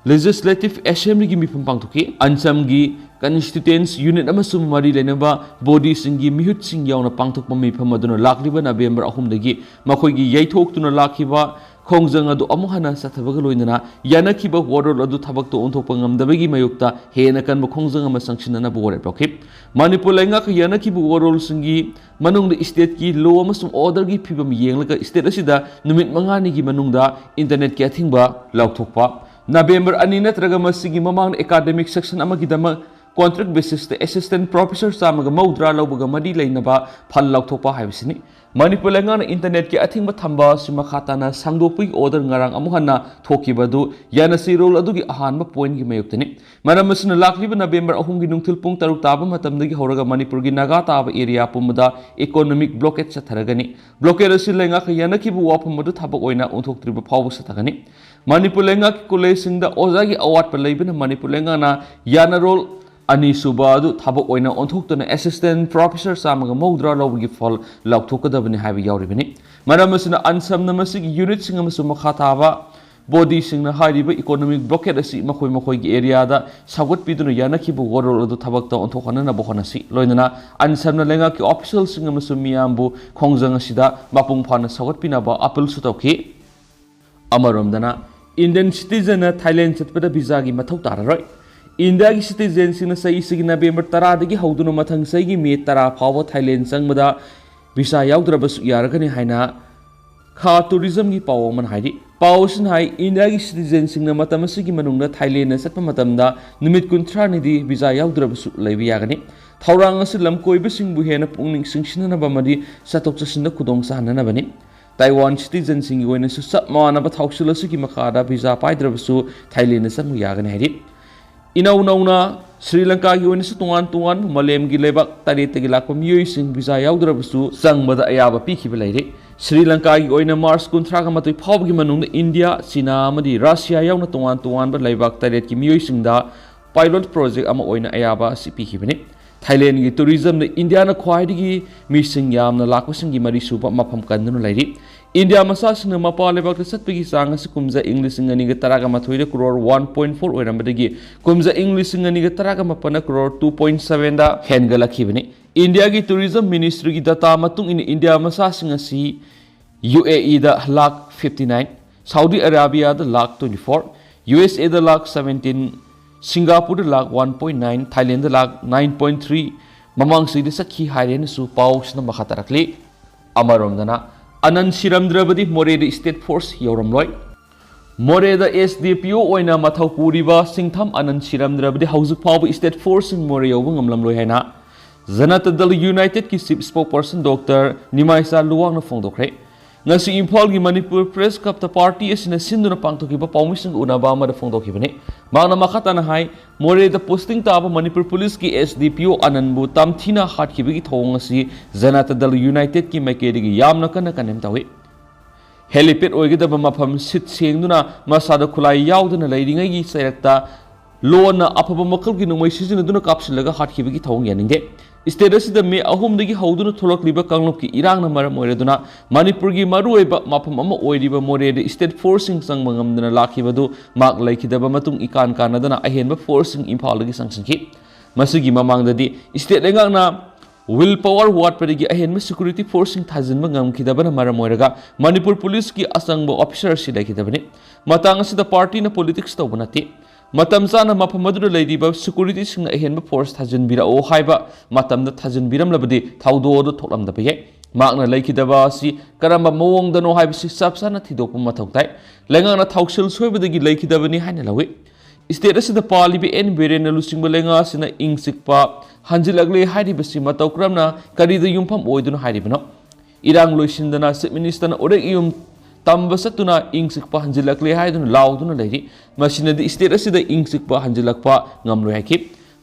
ꯂꯦꯖꯤꯁꯂꯦꯇꯤꯚ ꯑꯦꯁꯦꯝꯕ꯭ꯂꯤꯒꯤ ꯃꯤꯐꯝ ꯄꯥꯡꯊꯣꯛꯈꯤ꯫ ꯑꯟꯁꯝꯒꯤ ꯀꯟꯁꯇꯤꯇ꯭ꯌꯨꯌꯦꯟꯁ ꯌꯨꯅꯤꯠ ꯑꯃꯁꯨꯡ ꯃꯔꯤ ꯂꯩꯅꯕ ꯕꯣꯗꯤꯁꯤꯡꯒꯤ ꯃꯤꯍꯨꯠꯁꯤꯡ ꯌꯥꯎꯅ ꯄꯥꯡꯊꯣꯛꯄ ꯃꯤꯐꯝ ꯑꯗꯨꯅ ꯂꯥꯛꯂꯤꯕ ꯅꯕꯦꯝꯕꯔ ꯑꯍꯨꯝꯗꯒꯤ ꯃꯈꯣꯏꯒꯤ ꯌꯩꯊꯣꯛꯇꯨꯅ ꯂꯥꯛꯈꯤꯕ ꯈꯣꯡꯖꯪ ꯑꯗꯨ ꯑꯃꯨꯛ ꯍꯟꯅ ꯆꯠꯊꯕꯒ ꯂꯣꯏꯅꯅ ꯌꯥꯅꯈꯤꯕ ꯋꯥꯔꯣꯜ ꯑꯗꯨ ꯊꯕꯛꯇ ꯑꯣꯟꯊꯣꯛꯄ ꯉꯝꯗꯕꯒꯤ ꯃꯥꯌꯣꯛꯇ ꯍꯦꯟꯅ ꯀꯟꯕ ꯈꯣꯡꯖꯪ ꯑꯃ ꯆꯪꯁꯤꯟꯅꯅꯕ ꯋꯥꯔꯦꯞ ꯂꯧꯈꯤ꯫ ꯃꯅꯤꯄꯨꯔ ꯂꯩꯉꯥꯛꯀ ꯌꯥꯅꯈꯤꯕ ꯋꯥꯔꯣꯜꯁꯤꯡꯒꯤ ꯃꯅꯨꯡꯗ ꯏꯁꯇꯦꯠꯀꯤ ꯂꯣ ꯑꯃꯁꯨꯡ ꯑꯣꯔꯗꯔꯒꯤ ꯐꯤꯕꯝ ꯌꯦꯡꯂꯒ ꯏꯁꯇꯦꯠ ꯑꯁꯤꯗ ꯅꯨꯃꯤꯠ ꯃꯉꯥꯅꯤꯒꯤ ꯃꯅꯨꯡꯗ ꯏꯟꯇꯔꯅꯦꯠꯀꯤ ꯑꯊꯤꯡꯕ ꯂꯥꯎꯊꯣꯛꯄ, ꯅꯕꯦꯝꯕꯔ ꯑꯅꯤ ꯅꯠꯇ꯭ꯔꯒ ꯃꯁꯤꯒꯤ ꯃꯃꯥꯡꯗ ꯑꯦꯀꯥꯗꯃꯤꯛ ꯁꯦꯁꯟ ꯑꯃꯒꯤꯗꯃꯛ ꯀꯣꯟꯇ꯭ꯔꯦꯛ ꯕꯦꯁꯤꯁꯇ ꯑꯦꯁꯤꯁꯇꯦꯟꯠ ꯄ꯭ꯔꯣꯐꯦꯁꯔ ꯆꯥꯝꯃꯒ ꯃꯧꯗ꯭ꯔꯥ ꯂꯧꯕꯒ ꯃꯔꯤ ꯂꯩꯅꯕ ꯐꯜ ꯂꯧꯊꯣꯛꯄ ꯍꯥꯏꯕꯁꯤꯅꯤ꯫ ꯃꯅꯤꯄꯨꯔ ꯂꯩꯉꯥꯛꯅ ꯏꯟꯇꯔꯅꯦꯠꯀꯤ ꯑꯊꯤꯡꯕ ꯊꯝꯕ ꯑꯁꯤ ꯃꯈꯥ ꯇꯥꯅ ꯁꯥꯡꯗꯣꯛꯄꯒꯤ ꯑꯣꯔꯗꯔ ꯉꯔꯥꯡ ꯑꯃꯨꯛ ꯍꯟꯅ ꯊꯣꯛꯈꯤꯕ ꯑꯗꯨ ꯌꯥꯅꯁꯤ ꯔꯣꯜ ꯑꯗꯨꯒꯤ ꯑꯍꯥꯟꯕ ꯄꯣꯏꯟꯒꯤ ꯃꯥꯌꯣꯛꯇꯅꯤ꯫ ꯃꯔꯝ ꯑꯁꯤꯅ ꯂꯥꯛꯂꯤꯕ ꯅꯕꯦꯝꯕꯔ ꯑꯍꯨꯝꯒꯤ ꯅꯨꯡꯊꯤꯜ ꯄꯨꯡ ꯇꯔꯨꯛ ꯇꯥꯕ ꯃꯇꯝꯗꯒꯤ ꯍꯧꯔꯒ ꯃꯅꯤꯄꯨꯔꯒꯤ ꯅꯥꯒꯥ ꯇꯥꯕ ꯑꯦꯔꯤꯌꯥ ꯄꯨꯝꯕꯗ ꯏꯀꯣꯅꯣꯃꯤꯛ ꯕ꯭ꯂꯣꯀꯦꯠ ꯆꯠꯊꯔꯒꯅꯤ꯫ ꯕ꯭ꯂꯣꯀꯦꯠ ꯑꯁꯤ ꯂꯩꯉꯥꯛꯀ ꯌꯥꯅꯈꯤꯕ ꯋꯥꯐꯝ ꯑꯗꯨ ꯊꯕꯛ ꯑꯣꯏꯅ ꯑꯣꯟꯊꯣꯛꯇ꯭ꯔꯤꯕ ꯐꯥꯎꯕ ꯆꯠꯊꯒꯅꯤ꯫ ꯃꯅꯤꯄꯨꯔ ꯂꯩꯉꯥꯛꯀꯤ ꯀꯣꯂꯦꯖꯁꯤꯡꯗ ꯑꯣꯖꯥꯒꯤ ꯑꯋꯥꯠꯄ ꯂꯩꯕꯅ ꯃꯅꯤꯄꯨꯔ ꯂꯩꯉꯥꯛꯅ ꯌꯥꯅꯔꯣꯜ ꯑꯅꯤꯁꯨꯕ ꯑꯗꯨ ꯊꯕꯛ ꯑꯣꯏꯅ ꯑꯣꯟꯊꯣꯛꯇꯨꯅ ꯑꯦꯁꯤꯁꯇꯦꯟꯠ ꯄ꯭ꯔꯣꯐꯦꯁꯔ ꯆꯥꯝꯃꯒ ꯃꯧꯗ꯭ꯔꯥ ꯂꯧꯕꯒꯤ ꯐꯜ ꯂꯥꯎꯊꯣꯛꯀꯗꯕꯅꯤ ꯍꯥꯏꯕ ꯌꯥꯎꯔꯤꯕꯅꯤ꯫ ꯃꯔꯝ ꯑꯁꯤꯅ ꯑꯟꯁꯝꯅ ꯃꯁꯤꯒꯤ ꯌꯨꯅꯤꯠꯁꯤꯡ ꯑꯃꯁꯨꯡ ꯃꯈꯥ ꯊꯥꯕ ꯕꯣꯗꯤꯁꯤꯡꯅ ꯍꯥꯏꯔꯤꯕ ꯏꯀꯣꯅꯣꯃꯤꯛ ꯕ꯭ꯂꯣꯀꯦꯠ ꯑꯁꯤ ꯃꯈꯣꯏ ꯃꯈꯣꯏꯒꯤ ꯑꯦꯔꯤꯌꯥꯗ ꯁꯧꯒꯠꯄꯤꯗꯨꯅ ꯌꯥꯅꯈꯤꯕ ꯋꯥꯔꯣꯜ ꯑꯗꯨ ꯊꯕꯛꯇ ꯑꯣꯟꯊꯣꯛꯍꯟꯅꯅꯕ ꯍꯣꯠꯅꯁꯤ꯫ ꯂꯣꯏꯅꯅ ꯑꯟꯁꯝꯅ ꯂꯩꯉꯥꯛꯀꯤ ꯑꯣꯐꯤꯁꯤꯌꯦꯜꯁꯤꯡ ꯑꯃꯁꯨꯡ ꯃꯤꯌꯥꯝꯕꯨ ꯈꯣꯡꯖꯪ ꯑꯁꯤꯗ ꯃꯄꯨꯡ ꯐꯥꯅ ꯁꯧꯒꯠꯄꯤꯅꯕ ꯑꯄꯤꯜꯁꯨ ꯇꯧꯈꯤ꯫ ꯑꯃꯔꯣꯝꯗꯅ, ꯏꯟꯗꯤꯌꯟ ꯁꯤꯇꯤꯖꯟꯅ ꯊꯥꯏꯂꯦꯟ ꯆꯠꯄꯗ ꯚꯤꯖꯥꯒꯤ ꯃꯊꯧ ꯇꯥꯔꯔꯣꯏ꯫ ꯏꯟꯗꯤꯌꯥꯒꯤ ꯁꯤꯇꯤꯖꯦꯟꯁꯤꯡꯅ ꯆꯍꯤꯁꯤꯒꯤ ꯅꯕꯦꯝꯕꯔ ꯇꯔꯥꯗꯒꯤ ꯍꯧꯗꯨꯅ ꯃꯊꯪ ꯆꯍꯤꯒꯤ ꯃꯦ ꯇꯔꯥ ꯐꯥꯎꯕ ꯊꯥꯏꯂꯦꯟ ꯆꯪꯕꯗ ꯚꯤꯖꯥ ꯌꯥꯎꯗ꯭ꯔꯕꯁꯨ ꯌꯥꯔꯒꯅꯤ ꯍꯥꯏꯅ ꯈꯥ ꯇꯨꯔꯤꯖꯝꯒꯤ ꯄꯥꯎ ꯑꯃꯅ ꯍꯥꯏꯔꯤ꯫ ꯄꯥꯎ ꯑꯁꯤꯅ ꯍꯥꯏ, ꯏꯟꯗꯤꯌꯥꯒꯤ ꯁꯤꯇꯤꯖꯦꯟꯁꯤꯡꯅ ꯃꯇꯝ ꯑꯁꯤꯒꯤ ꯃꯅꯨꯡꯗ ꯊꯥꯏꯂꯦꯟꯗ ꯆꯠꯄ ꯃꯇꯝꯗ ꯅꯨꯃꯤꯠ ꯀꯨꯟꯊ꯭ꯔꯥꯅꯤꯗꯤ ꯚꯤꯖꯥ ꯌꯥꯎꯗ꯭ꯔꯕꯁꯨ ꯂꯩꯕ ꯌꯥꯒꯅꯤ꯫ ꯊꯧꯔꯥꯡ ꯑꯁꯤ ꯂꯝꯀꯣꯏꯕꯁꯤꯡꯕꯨ ꯍꯦꯟꯅ ꯄꯨꯛꯅꯤꯡ ꯆꯤꯡꯁꯤꯟꯅꯅꯕ ꯑꯃꯗꯤ ꯆꯠꯊꯣꯛ ꯆꯠꯁꯤꯟꯗ ꯈꯨꯗꯣꯡ ꯆꯥꯍꯟꯅꯅꯕꯅꯤ꯫ ꯇꯥꯏꯋꯥꯟ ꯁꯤꯇꯤꯖꯦꯟꯁꯤꯡꯒꯤ ꯑꯣꯏꯅꯁꯨ ꯆꯞ ꯃꯥꯟꯅꯕ ꯊꯧꯁꯤꯜ ꯑꯁꯤꯒꯤ ꯃꯈꯥꯗ ꯚꯤꯖꯥ ꯄꯥꯏꯗ꯭ꯔꯕꯁꯨ ꯊꯥꯏꯂꯦꯟꯗ ꯆꯪꯕ ꯌꯥꯒꯅꯤ ꯍꯥꯏꯔꯤ꯫ ꯏꯅꯧ ꯅꯧꯅ ꯁ꯭ꯔꯤ ꯂꯪꯀꯥꯒꯤ ꯑꯣꯏꯅꯁꯨ ꯇꯣꯉꯥꯟ ꯇꯣꯉꯥꯟꯕ ꯃꯥꯂꯦꯝꯒꯤ ꯂꯩꯕꯥꯛ ꯇꯔꯦꯠꯇꯒꯤ ꯂꯥꯛꯄ ꯃꯤꯑꯣꯏꯁꯤꯡ ꯚꯤꯖꯥ ꯌꯥꯎꯗ꯭ꯔꯕꯁꯨ ꯆꯪꯕꯗ ꯑꯌꯥꯕ ꯄꯤꯈꯤꯕ ꯂꯩꯔꯤ꯫ ꯁ꯭ꯔꯤ ꯂꯪꯀꯥꯒꯤ ꯑꯣꯏꯅ ꯃꯥꯔꯆ ꯀꯨꯟꯊ꯭ꯔꯥꯒ ꯃꯥꯊꯣꯏ ꯐꯥꯎꯕꯒꯤ ꯃꯅꯨꯡꯗ ꯏꯟꯗꯤꯌꯥ, ꯆꯤꯅꯥ ꯑꯃꯗꯤ ꯔꯁꯤꯌꯥ ꯌꯥꯎꯅ ꯇꯣꯉꯥꯟ ꯇꯣꯉꯥꯟꯕ ꯂꯩꯕꯥꯛ ꯇꯔꯦꯠꯀꯤ ꯃꯤꯑꯣꯏꯁꯤꯡꯗ ꯄꯥꯏꯂꯣꯠ ꯄ꯭ꯔꯣꯖꯦꯛ ꯑꯃ ꯑꯣꯏꯅ ꯑꯌꯥꯕ ꯑꯁꯤ ꯄꯤꯈꯤꯕꯅꯤ꯫ ꯊꯥꯏꯂꯦꯟꯒꯤ ꯇꯨꯔꯤꯖꯝꯗ ꯏꯟꯗꯤꯌꯥꯅ ꯈ꯭ꯋꯥꯏꯗꯒꯤ ꯃꯤꯁꯤꯡ ꯌꯥꯝꯅ ꯂꯥꯛꯄꯁꯤꯡꯒꯤ ꯃꯔꯤꯁꯨꯕ ꯃꯐꯝ ꯀꯟꯗꯨꯅ ꯂꯩꯔꯤ꯫ ꯏꯟꯗꯤꯌꯥ ꯃꯆꯥꯁꯤꯡꯅ ꯃꯄꯥꯟ ꯂꯩꯕꯥꯛꯇ ꯆꯠꯄꯒꯤ ꯆꯥꯡ ꯑꯁꯤ ꯀꯨꯝꯖꯥ ꯏꯪ ꯂꯤꯁꯤꯡ ꯑꯅꯤꯒ ꯇꯔꯥꯒ ꯃꯥꯊꯣꯏꯗ ꯀ꯭ꯔꯣꯔ ꯋꯥꯟ ꯄꯣꯏꯟ ꯐꯣꯔ ꯑꯣꯏꯔꯝꯕꯗꯒꯤ ꯀꯨꯝꯖꯥ ꯏꯪ ꯂꯤꯁꯤꯡ ꯑꯅꯤꯒ ꯇꯔꯥꯒ ꯃꯥꯄꯟꯗ ꯀ꯭ꯔꯣꯔ ꯇꯨ ꯄꯣꯏꯟ ꯁꯚꯦꯟꯗ ꯍꯦꯟꯒꯠꯂꯛꯈꯤꯕꯅꯤ꯫ ꯏꯟꯗꯤꯌꯥꯒꯤ ꯇꯨꯔꯤꯖꯝ ꯃꯤꯅꯤꯁꯇ꯭ꯔꯤꯒꯤ ꯗꯇꯥ ꯃꯇꯨꯡ ꯏꯟꯅ ꯏꯟꯗꯤꯌꯥ ꯃꯆꯥꯁꯤꯡ ꯑꯁꯤ ꯌꯨ ꯑꯦ ꯏꯗ ꯂꯥꯈ ꯐꯤꯐꯇꯤ ꯅꯥꯏꯟ, ꯁꯥꯎꯗꯤ ꯑꯔꯥꯕꯤꯌꯥꯗ lakh twenty four, U S ꯑꯦꯗ ꯂꯥꯈ ꯁꯚꯦꯟꯇꯤꯟ, ꯁꯤꯡꯒꯥꯄꯨꯔꯗ ꯂꯥꯈ ꯋꯥꯟ ꯄꯣꯏꯟ ꯅꯥꯏꯟ, ꯊꯥꯏꯂꯦꯟꯗ ꯂꯥꯈ ꯅꯥꯏꯟ ꯄꯣꯏꯟ ꯊ꯭ꯔꯤ, ꯃꯃꯥꯡ ꯆꯍꯤꯗ ꯆꯠꯈꯤ ꯍꯥꯏꯔꯦꯅꯁꯨ ꯄꯥꯎꯁꯤꯅ ꯃꯈꯥ ꯇꯥꯔꯛꯂꯤ꯫ ꯑꯃꯔꯣꯝꯗꯅ, ꯑꯅꯟ ꯁꯤꯔꯝꯗ꯭ꯔꯕꯗꯤ ꯃꯣꯔꯦꯗ ꯁ꯭ꯇꯦꯠ ꯐꯣꯔꯁ ꯌꯧꯔꯝꯂꯣꯏ꯫ ꯃꯣꯔꯦꯗ ꯑꯦꯁ ꯗꯤ ꯄꯤ ꯑꯣ ꯑꯣꯏꯅ ꯃꯊꯧ ꯄꯨꯔꯤꯕ ꯁꯤꯡꯊꯝ ꯑꯅꯟ ꯁꯤꯔꯝꯗ꯭ꯔꯕꯗꯤ ꯍꯧꯖꯤꯛ ꯐꯥꯎꯕ ꯁ꯭ꯇꯦꯠ ꯐꯣꯔꯁꯁꯤꯡ ꯃꯣꯔꯦ ꯌꯧꯕ ꯉꯝꯂꯝꯂꯣꯏ ꯍꯥꯏꯅ ꯖꯅꯇꯥ ꯗꯜ ꯌꯨꯅꯥꯏꯇꯦꯗꯀꯤ ꯆꯤꯐ ꯁ꯭ꯄꯣꯛꯄꯔꯁꯟ ꯗꯣꯛꯇꯔ ꯅꯤꯃꯥꯏꯆꯥ ꯂꯨꯋꯥꯡꯅ ꯐꯣꯡꯗꯣꯛꯈ꯭ꯔꯦ꯫ ꯉꯁꯤ ꯏꯝꯐꯥꯜꯒꯤ ꯃꯅꯤꯄꯨꯔ ꯄ꯭ꯔꯦꯁ ꯀ꯭ꯂꯕꯇ ꯄꯥꯔꯇꯤ ꯑꯁꯤꯅ ꯁꯤꯟꯗꯨꯅ ꯄꯥꯡꯊꯣꯛꯈꯤꯕ ꯄꯥꯎꯃꯤꯁꯤꯡꯒ ꯎꯅꯕ ꯑꯃꯗ ꯐꯣꯡꯗꯣꯛꯈꯤꯕꯅꯤ꯫ ꯃꯍꯥꯛꯅ ꯃꯈꯥ ꯇꯥꯅ ꯍꯥꯏ, ꯃꯣꯔꯦꯗ ꯄꯣꯁꯇꯤꯡ ꯇꯥꯕ ꯃꯅꯤꯄꯨꯔ ꯄꯨꯂꯤꯁꯀꯤ ꯑꯦꯁ ꯗꯤ ꯄꯤ ꯑꯣ ꯑꯅꯟꯕꯨ ꯇꯝꯊꯤꯅ ꯍꯥꯠꯈꯤꯕꯒꯤ ꯊꯧꯑꯣꯡ ꯑꯁꯤ ꯖꯅꯇꯥ ꯗꯜ ꯌꯨꯅꯥꯏꯇꯦꯗꯀꯤ ꯃꯥꯏꯀꯩꯗꯒꯤ ꯌꯥꯝꯅ ꯀꯟꯅ ꯀꯟꯗꯦꯝ ꯇꯧꯏ꯫ ꯍꯦꯂꯤꯄꯦꯗ ꯑꯣꯏꯒꯗꯕ ꯃꯐꯝ ꯁꯤꯠ ꯁꯦꯡꯗꯨꯅ ꯃꯁꯥꯗ ꯈꯨꯠꯂꯥꯏ ꯌꯥꯎꯗꯅ ꯂꯩꯔꯤꯉꯩꯒꯤ ꯆꯩꯔꯛꯇ ꯂꯣꯟꯅ ꯑꯐꯕ ꯃꯈꯜꯒꯤ ꯅꯣꯡꯃꯩ ꯁꯤꯖꯤꯟꯅꯗꯨꯅ ꯀꯥꯞꯁꯤꯜꯂꯒ ꯍꯥꯠꯈꯤꯕꯒꯤ ꯊꯧꯑꯣꯡ ꯌꯥꯅꯤꯡꯗꯦ꯫ ꯁ꯭ꯇꯦꯠ ꯑꯁꯤꯗ ꯃꯦ ꯑꯍꯨꯝꯗꯒꯤ ꯍꯧꯗꯨꯅ ꯊꯣꯛꯂꯛꯂꯤꯕ ꯀꯥꯡꯂꯨꯞꯀꯤ ꯏꯔꯥꯡꯅ ꯃꯔꯝ ꯑꯣꯏꯔꯗꯨꯅ ꯃꯅꯤꯄꯨꯔꯒꯤ ꯃꯔꯨꯑꯣꯏꯕ ꯃꯐꯝ ꯑꯃ ꯑꯣꯏꯔꯤꯕ ꯃꯣꯔꯦꯗ ꯁ꯭ꯇꯦꯠ ꯐꯣꯔꯁꯁꯤꯡ ꯆꯪꯕ ꯉꯝꯗꯅ ꯂꯥꯛꯈꯤꯕꯗꯨ ꯃꯥꯛ ꯂꯩꯈꯤꯗꯕ ꯃꯇꯨꯡ ꯏꯀꯥꯟ ꯀꯥꯟꯅꯗꯅ ꯑꯍꯦꯟꯕ ꯐꯣꯔꯁꯁꯤꯡ ꯏꯝꯐꯥꯜꯗꯒꯤ ꯆꯪꯁꯤꯟꯈꯤ꯫ ꯃꯁꯤꯒꯤ ꯃꯃꯥꯡꯗꯗꯤ ꯁ꯭ꯇꯦꯠ ꯂꯩꯉꯥꯛꯅ ꯋꯤꯜ ꯄꯋꯥꯔ ꯋꯥꯠꯄꯗꯒꯤ ꯑꯍꯦꯟꯕ ꯁꯦꯀ꯭ꯌꯨꯔꯤꯇꯤ ꯐꯣꯔꯁꯁꯤꯡ ꯊꯥꯖꯤꯟꯕ ꯉꯝꯈꯤꯗꯕꯅ ꯃꯔꯝ ꯑꯣꯏꯔꯒ ꯃꯅꯤꯄꯨꯔ ꯄꯨꯂꯤꯁꯀꯤ ꯑꯆꯪꯕ ꯑꯣꯐꯤꯁꯥꯔꯁꯤꯡ ꯂꯩꯈꯤꯗꯕꯅꯤ꯫ ꯃꯇꯥꯡ ꯑꯁꯤꯗ ꯄꯥꯔꯇꯤꯅ ꯄꯣꯂꯤꯇꯤꯛꯁ ꯇꯧꯕ ꯅꯠꯇꯦ꯫ ꯃꯇꯝ ꯆꯥꯅ ꯃꯐꯝ ꯑꯗꯨꯗ ꯂꯩꯔꯤꯕ ꯁꯦꯀ꯭ꯌꯨꯔꯤꯇꯤꯁꯤꯡꯅ ꯑꯍꯦꯟꯕ ꯐꯣꯔꯁ ꯊꯥꯖꯤꯟꯕꯤꯔꯛꯎ ꯍꯥꯏꯕ ꯃꯇꯝꯗ ꯊꯥꯖꯤꯟꯕꯤꯔꯝꯂꯕꯗꯤ ꯊꯧꯗꯣꯛ ꯑꯗꯨ ꯊꯣꯛꯂꯝꯗꯕ ꯌꯥꯏ꯫ ꯃꯍꯥꯛꯅ ꯂꯩꯈꯤꯗꯕ ꯑꯁꯤ ꯀꯔꯝꯕ ꯃꯑꯣꯡꯗꯅꯣ ꯍꯥꯏꯕꯁꯤ ꯆꯞ ꯆꯥꯅ ꯊꯤꯗꯣꯛꯄ ꯃꯊꯧ ꯇꯥꯏ꯫ ꯂꯩꯉꯥꯛꯅ ꯊꯧꯁꯤꯜ ꯁꯣꯏꯕꯗꯒꯤ ꯂꯩꯈꯤꯗꯕꯅꯤ ꯍꯥꯏꯅ ꯂꯧꯏ꯫ ꯁ꯭ꯇꯦꯠ ꯑꯁꯤꯗ ꯄꯥꯜꯂꯤꯕ ꯑꯦꯟ ꯕꯤꯔꯦꯟꯅ ꯂꯨꯆꯤꯡꯕ ꯂꯩꯉꯥꯛ ꯑꯁꯤꯅ ꯏꯪ ꯆꯤꯛꯄ ꯍꯟꯖꯤꯜꯂꯛꯂꯦ ꯍꯥꯏꯔꯤꯕꯁꯤ ꯃꯇꯧ ꯀꯔꯝꯅ, ꯀꯔꯤꯗ ꯌꯨꯝꯐꯝ ꯑꯣꯏꯗꯨꯅ ꯍꯥꯏꯔꯤꯕꯅꯣ? ꯏꯔꯥꯡ ꯂꯣꯏꯁꯤꯟꯗꯅ ꯆꯤꯐ ꯃꯤꯅꯤꯁꯇꯔꯅ ꯎꯔꯦꯛ ꯏꯌꯨꯝ ꯇꯝꯕ ꯆꯠꯇꯨꯅ ꯏꯪ ꯆꯤꯛꯄ ꯍꯟꯖꯤꯜꯂꯛꯂꯦ ꯍꯥꯏꯗꯨꯅ ꯂꯥꯎꯗꯨꯅ ꯂꯩꯔꯤ꯫ ꯃꯁꯤꯅꯗꯤ ꯁ꯭ꯇꯦꯠ ꯑꯁꯤꯗ ꯏꯪ ꯆꯤꯛꯄ ꯍꯟꯖꯤꯜꯂꯛꯄ ꯉꯝꯂꯣꯏ ꯍꯥꯏꯈꯤ꯫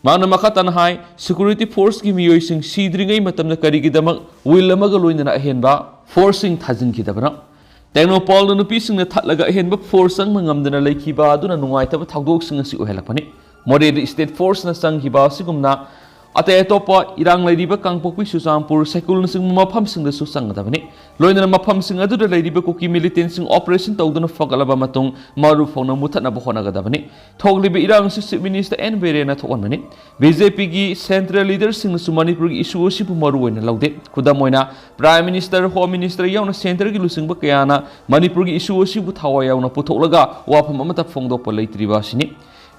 ꯃꯍꯥꯛꯅ ꯃꯈꯥ ꯇꯥꯅ ꯍꯥꯏ, ꯁꯦꯀ꯭ꯌꯨꯔꯤꯇꯤ ꯐꯣꯔꯁꯀꯤ ꯃꯤꯑꯣꯏꯁꯤꯡ ꯁꯤꯗ꯭ꯔꯤꯉꯩ ꯃꯇꯝꯗ ꯀꯔꯤꯒꯤꯗꯃꯛ ꯋꯤꯜ ꯑꯃꯒ ꯂꯣꯏꯅꯅ ꯑꯍꯦꯟꯕ ꯐꯣꯔꯁꯁꯤꯡ ꯊꯥꯖꯤꯟꯈꯤꯗꯕꯅꯣ? ꯇꯦꯡꯅꯧꯄꯥꯜꯗ ꯅꯨꯄꯤꯁꯤꯡꯅ ꯊꯠꯂꯒ ꯑꯍꯦꯟꯕ ꯐꯣꯔꯁ ꯆꯪꯕ ꯉꯝꯗꯅ ꯂꯩꯈꯤꯕ ꯑꯗꯨꯅ ꯅꯨꯡꯉꯥꯏꯇꯕ ꯊꯧꯗꯣꯛꯁꯤꯡ ꯑꯁꯤ ꯑꯣꯏꯍꯜꯂꯛꯄꯅꯤ꯫ ꯃꯣꯔꯦꯗ ꯁ꯭ꯇꯦꯠ ꯐꯣꯔꯁꯅ ꯆꯪꯈꯤꯕ ꯑꯁꯤꯒꯨꯝꯅ ꯑꯇꯩ ꯑꯇꯣꯞꯄ ꯏꯔꯥꯡ ꯂꯩꯔꯤꯕ ꯀꯥꯡꯄꯣꯛꯄꯤ, ꯆꯨꯔꯆꯥꯟꯄꯨꯔ, ꯁꯥꯏꯀꯨꯜꯅꯆꯤꯡꯕ ꯃꯐꯝꯁꯤꯡꯗꯁꯨ ꯆꯪꯒꯗꯕꯅꯤ꯫ ꯂꯣꯏꯅꯅ ꯃꯐꯝꯁꯤꯡ ꯑꯗꯨꯗ ꯂꯩꯔꯤꯕ ꯀꯨꯀꯤ ꯃꯤꯂꯤꯇꯦꯟꯁꯤꯡ ꯑꯣꯄꯔꯦꯁꯟ ꯇꯧꯗꯨꯅ ꯐꯒꯠꯂꯕ ꯃꯇꯨꯡ ꯃꯔꯨ ꯐꯥꯎꯅ ꯃꯨꯊꯠꯅꯕ ꯍꯣꯠꯅꯒꯗꯕꯅꯤ꯫ ꯊꯣꯛꯂꯤꯕ ꯏꯔꯥꯡ ꯑꯁꯤ ꯆꯤꯐ ꯃꯤꯅꯤꯁꯇꯔ ꯑꯦꯟ ꯕꯤꯔꯦꯟꯅ ꯊꯣꯛꯍꯟꯕꯅꯤ꯫ ꯕꯤ ꯖꯦ ꯄꯤꯒꯤ ꯁꯦꯟꯇ꯭ꯔꯦꯜ ꯂꯤꯗꯔꯁꯤꯡꯅꯁꯨ ꯃꯅꯤꯄꯨꯔꯒꯤ ꯏꯁꯨ ꯑꯁꯤꯕꯨ ꯃꯔꯨ ꯑꯣꯏꯅ ꯂꯧꯗꯦ꯫ ꯈꯨꯗꯝ ꯑꯣꯏꯅ, ꯄ꯭ꯔꯥꯏꯝ ꯃꯤꯅꯤꯁꯇꯔ, ꯍꯣꯝ ꯃꯤꯅꯤꯁꯇꯔ ꯌꯥꯎꯅ ꯁꯦꯟꯇꯔꯒꯤ ꯂꯨꯆꯤꯡꯕ ꯀꯌꯥꯅ ꯃꯅꯤꯄꯨꯔꯒꯤ ꯏꯁꯨ ꯑꯁꯤꯕꯨ ꯊꯋꯥꯏ ꯌꯥꯎꯅ ꯄꯨꯊꯣꯛꯂꯒ ꯋꯥꯐꯝ ꯑꯃꯠꯇ ꯐꯣꯡꯗꯣꯛꯄ ꯂꯩꯇ꯭ꯔꯤꯕ ꯑꯁꯤꯅꯤ꯫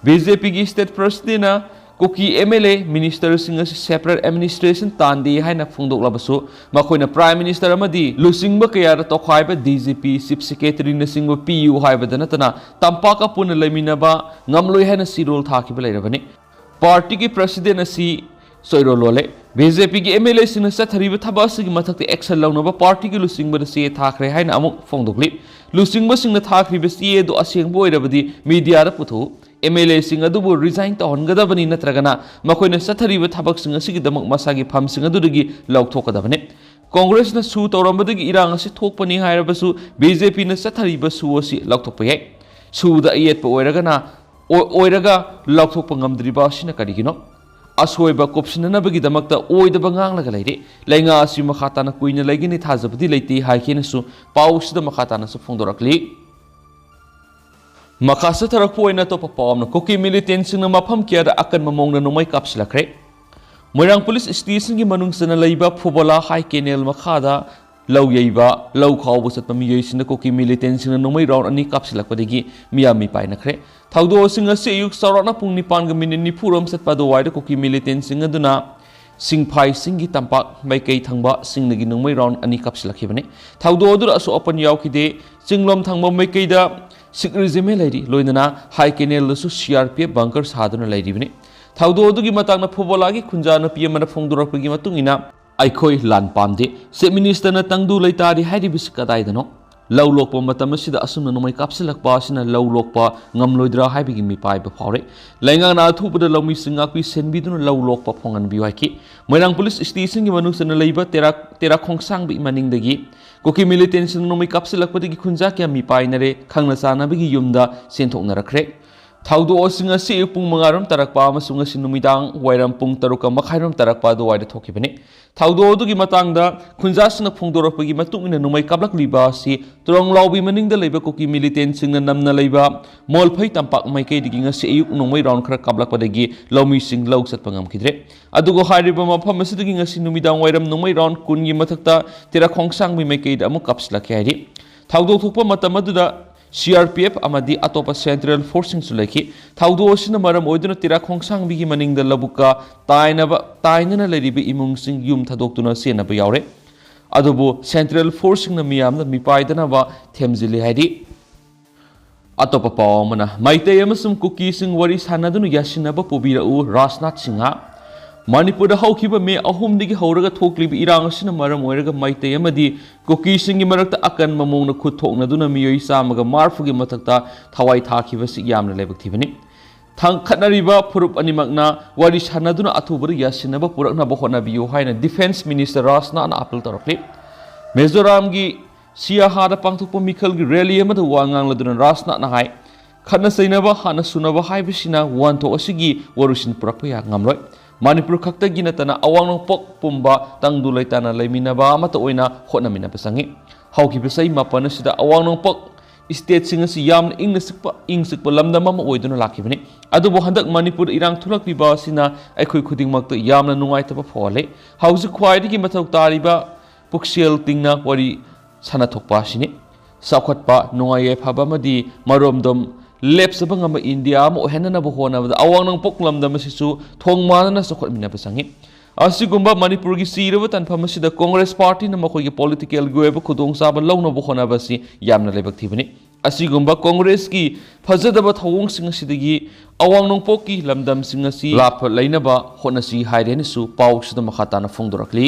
ꯕꯤ ꯖꯦ ꯄꯤꯒꯤ ꯁ꯭ꯇꯦꯠ ꯄ꯭ꯔꯁꯤꯗꯦꯟꯅ ꯀꯨꯀꯤ ꯑꯦꯝ ꯑꯦꯜ ꯑꯦ, ꯃꯤꯅꯤꯁꯇꯔꯁꯤꯡ ꯑꯁꯤ ꯁꯦꯄꯔꯦꯠ ꯑꯦꯗꯃꯤꯅꯤꯁꯇ꯭ꯔꯦꯁꯟ ꯇꯥꯟꯗꯦ ꯍꯥꯏꯅ ꯐꯣꯡꯗꯣꯛꯂꯕꯁꯨ, ꯃꯈꯣꯏꯅ ꯄ꯭ꯔꯥꯏꯝ ꯃꯤꯅꯤꯁꯇꯔ ꯑꯃꯗꯤ ꯂꯨꯆꯤꯡꯕ ꯀꯌꯥꯗ ꯇꯣꯈꯥꯏꯕ, ꯗꯤ ꯖꯤ ꯄꯤ, ꯆꯤꯐ ꯁꯦꯀ꯭ꯔꯦꯇꯔꯤꯅꯆꯤꯡꯕ ꯄꯤꯌꯨ ꯍꯥꯏꯕꯗ ꯅꯠꯇꯅ ꯇꯝꯄꯥꯛꯀ ꯄꯨꯟꯅ ꯂꯩꯃꯤꯟꯅꯕ ꯉꯝꯂꯣꯏ ꯍꯥꯏꯅ ꯆꯤꯔꯣꯜ ꯊꯥꯈꯤꯕ ꯂꯩꯔꯕꯅꯤ꯫ ꯄꯥꯔꯇꯤꯒꯤ ꯄ꯭ꯔꯁꯤꯗꯦꯟ ꯑꯁꯤ ꯆꯣꯏꯔꯣꯜ ꯂꯣꯜꯂꯦ꯫ ꯕꯤ ꯖꯦ ꯄꯤꯒꯤ ꯑꯦꯝ ꯑꯦꯜ ꯑꯦꯁꯤꯡꯅ ꯆꯠꯊꯔꯤꯕ ꯊꯕꯛ ꯑꯁꯤꯒꯤ ꯃꯊꯛꯇ ꯑꯦꯛꯁꯟ ꯂꯧꯅꯕ ꯄꯥꯔꯇꯤꯒꯤ ꯂꯨꯆꯤꯡꯕꯗ ꯆꯦ ꯊꯥꯈ꯭ꯔꯦ ꯍꯥꯏꯅ ꯑꯃꯨꯛ ꯐꯣꯡꯗꯣꯛꯂꯤ꯫ ꯂꯨꯆꯤꯡꯕꯁꯤꯡꯅ ꯊꯥꯈ꯭ꯔꯤꯕ ꯆꯦ ꯑꯗꯨ ꯑꯁꯦꯡꯕ ꯑꯣꯏꯔꯕꯗꯤ ꯃꯤꯗꯤꯌꯥꯗ ꯄꯨꯊꯣꯛꯎ꯫ ꯑꯦꯝ ꯑꯦꯜ ꯑꯦꯁꯤꯡ ꯑꯗꯨꯕꯨ ꯔꯤꯖꯥꯏꯟ ꯇꯧꯍꯟꯒꯗꯕꯅꯤ, ꯅꯠꯇ꯭ꯔꯒꯅ ꯃꯈꯣꯏꯅ ꯆꯠꯊꯔꯤꯕ ꯊꯕꯛꯁꯤꯡ ꯑꯁꯤꯒꯤꯗꯃꯛ ꯃꯁꯥꯒꯤ ꯐꯝꯁꯤꯡ ꯑꯗꯨꯗꯒꯤ ꯂꯧꯊꯣꯛꯀꯗꯕꯅꯤ꯫ ꯀꯣꯡꯒ꯭ꯔꯦꯁꯅ ꯁꯨ ꯇꯧꯔꯝꯕꯗꯒꯤ ꯏꯔꯥꯡ ꯑꯁꯤ ꯊꯣꯛꯄꯅꯤ ꯍꯥꯏꯔꯕꯁꯨ, ꯕꯤ ꯖꯦ ꯄꯤꯅ ꯆꯠꯊꯔꯤꯕ ꯁꯨ ꯑꯁꯤ ꯂꯧꯊꯣꯛꯄ ꯌꯥꯏ꯫ ꯁꯨꯗ ꯑꯌꯦꯠꯄ ꯑꯣꯏꯔꯒꯅ, ꯑꯣ-, ꯑꯣꯏꯔꯒ ꯂꯧꯊꯣꯛꯄ ꯉꯝꯗ꯭ꯔꯤꯕ ꯑꯁꯤꯅ ꯀꯔꯤꯒꯤꯅꯣ? ꯑꯁꯣꯏꯕ ꯀꯨꯞꯁꯤꯟꯅꯅꯕꯒꯤꯗꯃꯛꯇ ꯑꯣꯏꯗꯕ ꯉꯥꯡꯂꯒ ꯂꯩꯔꯦ꯫ ꯂꯩꯉꯥꯛ ꯑꯁꯤ ꯃꯈꯥ ꯇꯥꯅ ꯀꯨꯏꯅ ꯂꯩꯒꯅꯤ ꯊꯥꯖꯕꯗꯤ ꯂꯩꯇꯦ ꯍꯥꯏꯈꯤꯅꯁꯨ ꯄꯥꯎꯁꯤꯗ ꯃꯈꯥ ꯇꯥꯅꯁꯨ ꯐꯣꯡꯗꯣꯔꯛꯂꯤ꯫ ꯃꯈꯥ ꯆꯠꯊꯔꯛꯄ ꯑꯣꯏꯅ ꯑꯇꯣꯞꯄ ꯄꯥꯎ ꯑꯃꯅ, ꯀꯨꯀꯤ ꯃꯤꯂꯤꯇꯦꯟꯁꯤꯡꯅ ꯃꯐꯝ ꯀꯌꯥꯗ ꯑꯀꯟꯕ ꯃꯑꯣꯡꯗ ꯅꯣꯡꯃꯩ ꯀꯥꯞꯁꯤꯜꯂꯛꯈ꯭ꯔꯦ꯫ ꯃꯣꯏꯔꯥꯡ ꯄꯨꯂꯤꯁ ꯁ꯭ꯇꯦꯁꯟꯒꯤ ꯃꯅꯨꯡ ꯆꯟꯅ ꯂꯩꯕ ꯐꯨꯕꯣꯂꯥ ꯍꯥꯏ ꯀꯦꯅꯦꯜ ꯃꯈꯥꯗ ꯂꯧ ꯌꯩꯕ, ꯂꯧ ꯈꯥꯎꯕ ꯆꯠꯄ ꯃꯤꯑꯣꯏꯁꯤꯡꯅ ꯀꯨꯀꯤ ꯃꯤꯂꯤꯇꯦꯟꯁꯤꯡꯅ ꯅꯣꯡꯃꯩ ꯔꯥꯎꯟ ꯑꯅꯤ ꯀꯥꯞꯁꯤꯜꯂꯛꯄꯗꯒꯤ ꯃꯤꯌꯥꯝ ꯃꯤꯄꯥꯏꯅꯈ꯭ꯔꯦ꯫ ꯊꯧꯗꯣꯛꯁꯤꯡ ꯑꯁꯤ ꯑꯌꯨꯛ ꯆꯥꯎꯔꯥꯛꯅ ꯄꯨꯡ ꯅꯤꯄꯥꯟꯒ ꯃꯤꯅꯤꯠ ꯅꯤꯐꯨ ꯔꯣꯝ ꯆꯠꯄ ꯑꯗꯨꯋꯥꯏꯗ ꯀꯨꯀꯤ ꯃꯤꯂꯤꯇꯦꯟꯁꯤꯡ ꯑꯗꯨꯅ ꯁꯤꯡꯐꯥꯏ ꯆꯤꯡꯒꯤ ꯇꯝꯄꯥꯛ ꯃꯥꯏꯀꯩ ꯊꯪꯕ ꯆꯤꯡꯗꯒꯤ ꯅꯣꯡꯃꯩ round ꯑꯅꯤ ꯀꯥꯞꯁꯤꯜꯂꯛꯈꯤꯕꯅꯤ꯫ ꯊꯧꯗꯣꯛ ꯑꯗꯨꯗ ꯑꯁꯣꯛ ꯑꯄꯟ ꯌꯥꯎꯈꯤꯗꯦ꯫ ꯆꯤꯡꯂꯣꯝ ꯊꯪꯕ ꯃꯥꯏꯀꯩꯗ Sikh regiment ꯂꯩꯔꯤ, ꯂꯣꯏꯅꯅ High Canal ꯗꯁꯨ C R P F bunker ꯁꯥꯗꯨꯅ ꯂꯩꯔꯤꯕꯅꯤ꯫ ꯊꯧꯗꯣꯛ ꯑꯗꯨꯒꯤ ꯃꯇꯥꯡꯗ ꯐꯨꯕꯣꯂꯥꯒꯤ ꯈꯨꯟꯖꯥ ꯅꯨꯄꯤ ꯑꯃꯅ ꯐꯣꯡꯗꯣꯔꯛꯄꯒꯤ ꯃꯇꯨꯡ ꯏꯟꯅ, "ꯑꯩꯈꯣꯏ ꯂꯥꯟ ꯄꯥꯝꯗꯦ꯫ Chief Minister ꯅ ꯇꯪꯗꯨ ꯂꯩꯇꯥꯔꯤ ꯍꯥꯏꯔꯤꯕꯁꯤ ꯀꯗꯥꯏꯗꯅꯣ? ꯂꯧ ꯂꯣꯛꯄ ꯃꯇꯝ ꯑꯁꯤꯗ ꯑꯁꯨꯝꯅ ꯅꯣꯡꯃꯩ ꯀꯥꯞꯁꯤꯜꯂꯛꯄ ꯑꯁꯤꯅ ꯂꯧ ꯂꯣꯛꯄ ꯉꯝꯂꯣꯏꯗ꯭ꯔꯥ?" ꯍꯥꯏꯕꯒꯤ ꯃꯤꯄꯥꯏꯕ ꯐꯥꯎꯔꯦ꯫ ꯂꯩꯉꯥꯛꯅ ꯑꯊꯨꯕꯗ ꯂꯧꯃꯤꯁꯤꯡ ꯉꯥꯛꯄꯤ ꯁꯦꯟꯕꯤꯗꯨꯅ ꯂꯧ ꯂꯣꯛꯄ ꯐꯪꯍꯟꯕꯤꯌꯨ ꯍꯥꯏꯈꯤ꯫ ꯃꯣꯏꯔꯥꯡ police station ꯒꯤ ꯃꯅꯨꯡ ꯆꯟꯅ ꯂꯩꯕ ꯇꯦꯔꯥ, ꯇꯦꯔꯥ ꯈꯣꯡꯁꯥꯡꯕꯤ ꯃꯅꯤꯡꯗꯒꯤ ꯀꯨꯀꯤ militant ꯁꯤꯡꯅ ꯅꯣꯡꯃꯩ ꯀꯥꯞꯁꯤꯜꯂꯛꯄꯗꯒꯤ ꯈꯨꯟꯖꯥ ꯀꯌꯥ ꯃꯤꯄꯥꯏꯅꯔꯦ, ꯈꯪꯅ ꯆꯥꯟꯅꯕꯒꯤ ꯌꯨꯝꯗ ꯆꯦꯟꯊꯣꯛꯅꯔꯛꯈ꯭ꯔꯦ꯫ ꯊꯧꯗꯣꯛ ꯑꯁꯤ ꯉꯁꯤ ꯑꯌꯨꯛ ꯄꯨꯡ ꯃꯉꯥ ꯔꯣꯝ ꯇꯥꯔꯛꯄ ꯑꯃꯁꯨꯡ ꯉꯁꯤ ꯅꯨꯃꯤꯗꯥꯡ ꯋꯥꯏꯔꯝ ꯄꯨꯡ ꯇꯔꯨꯛꯀ ꯃꯈꯥꯏ ꯔꯣꯝ ꯇꯥꯔꯛꯄ ꯑꯗꯨꯋꯥꯏꯗ ꯊꯣꯛꯈꯤꯕꯅꯤ꯫ ꯊꯧꯗꯣꯛ ꯑꯗꯨꯒꯤ ꯃꯇꯥꯡꯗ ꯈꯨꯟꯖꯥꯁꯤꯡꯅ ꯐꯣꯡꯗꯣꯔꯛꯄꯒꯤ ꯃꯇꯨꯡ ꯏꯟꯅ, ꯅꯣꯡꯃꯩ ꯀꯥꯞꯂꯛꯂꯤꯕ ꯑꯁꯤ ꯇꯨꯔꯪꯂꯥꯎꯕꯤ ꯃꯅꯤꯡꯗ ꯂꯩꯕ ꯀꯨꯀꯤ militant ꯁꯤꯡꯅ ꯅꯝꯅ ꯂꯩꯕ ꯃꯣꯜꯐꯩ ꯇꯝꯄꯥꯛ ꯃꯥꯏꯀꯩꯗꯒꯤ ꯉꯁꯤ ꯑꯌꯨꯛ ꯅꯣꯡꯃꯩ round ꯈꯔ ꯀꯥꯞꯂꯛꯄꯗꯒꯤ ꯂꯧꯃꯤꯁꯤꯡ ꯂꯧ ꯆꯠꯄ ꯉꯝꯈꯤꯗ꯭ꯔꯦ꯫ ꯑꯗꯨꯒ ꯍꯥꯏꯔꯤꯕ ꯃꯐꯝ ꯑꯁꯤꯗꯒꯤ ꯉꯁꯤ ꯅꯨꯃꯤꯗꯥꯡ ꯋꯥꯏꯔꯝ ꯅꯣꯡꯃꯩ round ꯀꯨꯟꯒꯤ ꯃꯊꯛꯇ ꯇꯦꯔꯥ ꯈꯣꯡꯁꯥꯡꯕꯤ ꯃꯥꯏꯀꯩꯗ ꯑꯃꯨꯛ ꯀꯥꯞꯁꯤꯜꯂꯛꯈꯤ ꯍꯥꯏꯔꯤ꯫ ꯊꯧꯗꯣꯛ ꯊꯣꯛꯄ ꯃꯇꯝ ꯑꯗꯨꯗ C R P F ꯑꯃꯗꯤ ꯑꯇꯣꯞꯄ central force ꯁꯤꯡꯁꯨ ꯂꯩꯈꯤ꯫ ꯊꯧꯗꯣꯛ ꯑꯁꯤꯅ ꯃꯔꯝ ꯑꯣꯏꯗꯨꯅ ꯇꯦꯔꯥ ꯈꯣꯡꯁꯥꯡꯕꯤꯒꯤ ꯃꯅꯤꯡꯗ ꯂꯧꯕꯨꯛꯀ ꯇꯥꯏꯅꯕ, ꯇꯥꯏꯅꯅ ꯂꯩꯔꯤꯕ ꯏꯃꯨꯡꯁꯤꯡ ꯌꯨꯝ ꯊꯥꯗꯣꯛꯇꯨꯅ ꯆꯦꯟꯅꯕ ꯌꯥꯎꯔꯦ꯫ ꯑꯗꯨꯕꯨ central force ꯁꯤꯡꯅ ꯃꯤꯌꯥꯝꯗ ꯃꯤꯄꯥꯏꯗꯅꯕ ꯊꯦꯝꯖꯤꯜꯂꯤ ꯍꯥꯏꯔꯤ꯫ ꯑꯇꯣꯞꯄ ꯄꯥꯎ ꯑꯃꯅ, ꯃꯩꯇꯩ ꯑꯃꯁꯨꯡ ꯀꯨꯀꯤꯁꯤꯡ ꯋꯥꯔꯤ ꯁꯥꯟꯅꯗꯨꯅ ꯌꯥꯁꯤꯟꯅꯕ ꯄꯨꯕꯤꯔꯛꯎ, ꯔꯥꯖꯅꯥꯊ ꯁꯤꯡꯍ꯫ ꯃꯅꯤꯄꯨꯔꯗ ꯍꯧꯈꯤꯕ ꯃꯦ ꯑꯍꯨꯝꯗꯒꯤ ꯍꯧꯔꯒ ꯊꯣꯛꯂꯤꯕ ꯏꯔꯥꯡ ꯑꯁꯤꯅ ꯃꯔꯝ ꯑꯣꯏꯔꯒ ꯃꯩꯇꯩ ꯑꯃꯗꯤ ꯀꯨꯀꯤꯁꯤꯡꯒꯤ ꯃꯔꯛꯇ ꯑꯀꯟꯕ ꯃꯑꯣꯡꯗ ꯈꯨꯠ ꯊꯣꯛꯅꯗꯨꯅ ꯃꯤꯑꯣꯏ ꯆꯥꯝꯃꯒ ꯃꯔꯤꯐꯨꯒꯤ ꯃꯊꯛꯇ ꯊꯋꯥꯏ ꯊꯥꯈꯤꯕꯁꯤ ꯌꯥꯝꯅ ꯂꯥꯏꯕꯛ ꯊꯤꯕꯅꯤ꯫ ꯊꯥꯡ ꯈꯠꯅꯔꯤꯕ ꯐꯨꯔꯨꯞ ꯑꯅꯤꯃꯛꯅ ꯋꯥꯔꯤ ꯁꯥꯟꯅꯗꯨꯅ ꯑꯊꯨꯕꯗ ꯌꯥꯁꯤꯟꯅꯕ ꯄꯨꯔꯛꯅꯕ ꯍꯣꯠꯅꯕꯤꯌꯨ ꯍꯥꯏꯅ Defence Minister ꯔꯥꯖꯅꯥꯊꯅ appeal ꯇꯧꯔꯛꯂꯤ꯫ ꯃꯤꯖꯣꯔꯥꯝꯒꯤ ꯁꯤꯌꯥꯍꯥꯗ ꯄꯥꯡꯊꯣꯛꯄ ꯃꯤꯈꯜꯒꯤ rally ꯑꯃꯗ ꯋꯥ ꯉꯥꯡꯂꯗꯨꯅ ꯔꯥꯖꯅꯥꯊꯅ ꯍꯥꯏ, ꯈꯠꯅ ꯆꯩꯅꯕ ꯍꯥꯟꯅ ꯁꯨꯅꯕ ꯍꯥꯏꯕꯁꯤꯅ ꯋꯥꯍꯟꯊꯣꯛ ꯑꯁꯤꯒꯤ ꯋꯥꯔꯣꯏꯁꯤꯟ ꯄꯨꯔꯛꯄ ꯌꯥ-, ꯉꯝꯂꯣꯏ꯫ ꯃꯅꯤꯄꯨꯔ ꯈꯛꯇꯒꯤ ꯅꯠꯇꯅ ꯑꯋꯥꯡ ꯅꯣꯡꯄꯣꯛ ꯄꯨꯝꯕ ꯇꯪꯗꯨ ꯂꯩꯇꯥꯅ ꯂꯩꯃꯤꯟꯅꯕ ꯑꯃꯠꯇ ꯑꯣꯏꯅ ꯍꯣꯠꯅꯃꯤꯟꯅꯕ ꯆꯪꯏ꯫ ꯍꯧꯈꯤꯕ ꯆꯍꯤ ꯃꯥꯄꯟ ꯑꯁꯤꯗ ꯑꯋꯥꯡ ꯅꯣꯡꯄꯣꯛ state ꯁꯤꯡ ꯑꯁꯤ ꯌꯥꯝꯅ ꯏꯪꯅ ꯆꯤꯛꯄ, ꯏꯪ ꯆꯤꯛꯄ ꯂꯝꯗꯝ ꯑꯃ ꯑꯣꯏꯗꯨꯅ ꯂꯥꯛꯈꯤꯕꯅꯤ꯫ ꯑꯗꯨꯕꯨ ꯍꯟꯗꯛ ꯃꯅꯤꯄꯨꯔꯗ ꯏꯔꯥꯡ ꯊꯣꯛꯂꯛꯂꯤꯕ ꯑꯁꯤꯅ ꯑꯩꯈꯣꯏ ꯈꯨꯗꯤꯡꯃꯛꯇ ꯌꯥꯝꯅ ꯅꯨꯡꯉꯥꯏꯇꯕ ꯐꯥꯎꯍꯜꯂꯦ꯫ ꯍꯧꯖꯤꯛ ꯈ꯭ꯋꯥꯏꯗꯒꯤ ꯃꯊꯧ ꯇꯥꯔꯤꯕ ꯄꯨꯛꯆꯦꯜ ꯇꯤꯡꯅ ꯋꯥꯔꯤ ꯁꯥꯟꯅꯊꯣꯛꯄ ꯑꯁꯤꯅꯤ꯫ ꯆꯥꯎꯈꯠꯄ, ꯅꯨꯡꯉꯥꯏ ꯌꯥꯏꯐꯕ ꯑꯃꯗꯤ ꯃꯔꯣꯝꯗꯣꯝ ꯂꯦꯞꯆꯕ ꯉꯝꯕ ꯏꯟꯗꯤꯌꯥ ꯑꯃ ꯑꯣꯏꯍꯟꯅꯅꯕ ꯍꯣꯠꯅꯕꯗ ꯑꯋꯥꯡ ꯅꯣꯡꯄꯣꯛ ꯂꯝꯗꯝ ꯑꯁꯤꯁꯨ ꯊꯣꯡ ꯃꯥꯟꯅꯅ ꯆꯥꯎꯈꯠꯃꯤꯟꯅꯕ ꯆꯪꯏ꯫ ꯑꯁꯤꯒꯨꯝꯕ ꯃꯅꯤꯄꯨꯔꯒꯤ ꯆꯤꯔꯕ ꯇꯥꯟꯐꯝ ꯑꯁꯤꯗ ꯀꯣꯡꯒ꯭ꯔꯦꯁ ꯄꯥꯔꯇꯤꯅ ꯃꯈꯣꯏꯒꯤ ꯄꯣꯂꯤꯇꯤꯀꯦꯜꯒꯤ ꯑꯣꯏꯕ ꯈꯨꯗꯣꯡꯆꯥꯕ ꯂꯧꯅꯕ ꯍꯣꯠꯅꯕ ꯑꯁꯤ ꯌꯥꯝꯅ ꯂꯥꯏꯕꯛ ꯊꯤꯕꯅꯤ꯫ ꯑꯁꯤꯒꯨꯝꯕ ꯀꯣꯡꯒ꯭ꯔꯦꯁꯀꯤ ꯐꯖꯗꯕ ꯊꯧꯑꯣꯡꯁꯤꯡ ꯑꯁꯤꯗꯒꯤ ꯑꯋꯥꯡ ꯅꯣꯡꯄꯣꯛꯀꯤ ꯂꯝꯗꯝꯁꯤꯡ ꯑꯁꯤ ꯂꯥꯞꯄ ꯂꯩꯅꯕ ꯍꯣꯠꯅꯁꯤ ꯍꯥꯏꯔꯦꯅꯁꯨ ꯄꯥꯎꯁꯤꯗ ꯃꯈꯥ ꯇꯥꯅ ꯐꯣꯡꯗꯣꯔꯛꯂꯤ꯫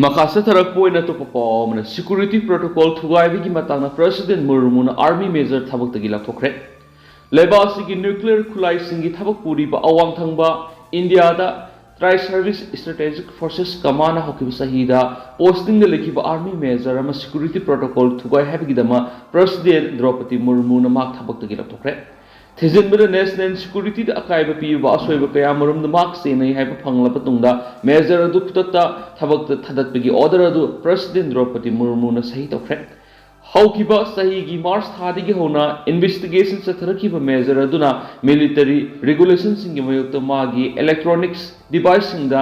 ꯃꯈꯥ ꯆꯠꯊꯔꯛꯄ ꯑꯣꯏꯅ ꯑꯇꯣꯞꯄ ꯄꯥꯎ ꯑꯃꯅ, ꯁꯦꯀ꯭ꯌꯨꯔꯤꯇꯤ ꯄ꯭ꯔꯣꯇꯣꯀꯣꯜ ꯊꯨꯒꯥꯏꯕꯒꯤ ꯃꯇꯥꯡꯗ ꯄ꯭ꯔꯦꯁꯤꯗꯦꯟ ꯃꯨꯔꯃꯨꯅ ꯑꯥꯔꯃꯤ ꯃꯦꯖꯔ ꯊꯕꯛꯇꯒꯤ ꯂꯧꯊꯣꯛꯈ꯭ꯔꯦ꯫ ꯂꯩꯕꯥꯛ ꯑꯁꯤꯒꯤ ꯅ꯭ꯌꯨꯀ꯭ꯂꯤꯌꯔ ꯈꯨꯠꯂꯥꯏꯁꯤꯡꯒꯤ ꯊꯕꯛ ꯄꯨꯔꯤꯕ ꯑꯋꯥꯡ ꯊꯪꯕ ꯏꯟꯗꯤꯌꯥꯗ ꯇ꯭ꯔꯥꯏ ꯁꯔꯚꯤꯁ ꯁ꯭ꯇ꯭ꯔꯦꯇꯦꯖꯤꯛ ꯐꯣꯔꯁꯦꯁ ꯀꯃꯥꯟꯅ ꯍꯧꯈꯤꯕ ꯆꯍꯤꯗ ꯄꯣꯁꯇꯤꯡꯗ ꯂꯩꯈꯤꯕ ꯑꯥꯔꯃꯤ ꯃꯦꯖꯔ ꯑꯃ ꯁꯦꯀ꯭ꯌꯨꯔꯤꯇꯤ ꯄ꯭ꯔꯣꯇꯣꯀꯣꯜ ꯊꯨꯒꯥꯏ ꯍꯥꯏꯕꯒꯤꯗꯃꯛ ꯄ꯭ꯔꯦꯁꯤꯗꯦꯟ ꯗ꯭ꯔꯧꯄꯗꯤ ꯃꯨꯔꯃꯨꯅ ꯃꯍꯥꯛ ꯊꯕꯛꯇꯒꯤ ꯂꯧꯊꯣꯛꯈ꯭ꯔꯦ꯫ ꯊꯤꯖꯤꯟꯕꯗ ꯅꯦꯁꯅꯦꯜ ꯁꯦꯀ꯭ꯌꯨꯔꯤꯇꯤꯗ ꯑꯀꯥꯏꯕ ꯄꯤꯕ ꯑꯁꯣꯏꯕ ꯀꯌꯥꯃꯔꯨꯝꯗ ꯃꯍꯥꯛ ꯆꯦꯟꯅꯩ ꯍꯥꯏꯕ ꯐꯪꯂꯕ ꯇꯨꯡꯗ, ꯃꯦꯖꯔ ꯑꯗꯨ ꯈꯨꯗꯛꯇ ꯊꯕꯛꯇ ꯊꯥꯗꯠꯄꯒꯤ ꯑꯣꯔꯗꯔ ꯑꯗꯨ ꯄ꯭ꯔꯦꯁꯤꯗꯦꯟ ꯗ꯭ꯔꯧꯄꯗꯤ ꯃꯨꯔꯃꯨꯅ ꯁꯍꯤ ꯇꯧꯈ꯭ꯔꯦ꯫ ꯍꯧꯈꯤꯕ ꯆꯍꯤꯒꯤ ꯃꯥꯔꯆ ꯊꯥꯗꯒꯤ ꯍꯧꯅ ꯏꯟꯚꯦꯁꯇꯤꯒꯦꯁꯟ ꯆꯠꯊꯔꯛꯈꯤꯕ ꯃꯦꯖꯔ ꯑꯗꯨꯅ ꯃꯤꯂꯤꯇꯔꯤ ꯔꯤꯒꯨꯂꯦꯁꯟꯁꯤꯡꯒꯤ ꯃꯥꯌꯣꯛꯇ ꯃꯥꯒꯤ ꯏꯂꯦꯛꯇ꯭ꯔꯣꯅꯤꯛꯁ ꯗꯤꯚꯥꯏꯁꯁꯤꯡꯗ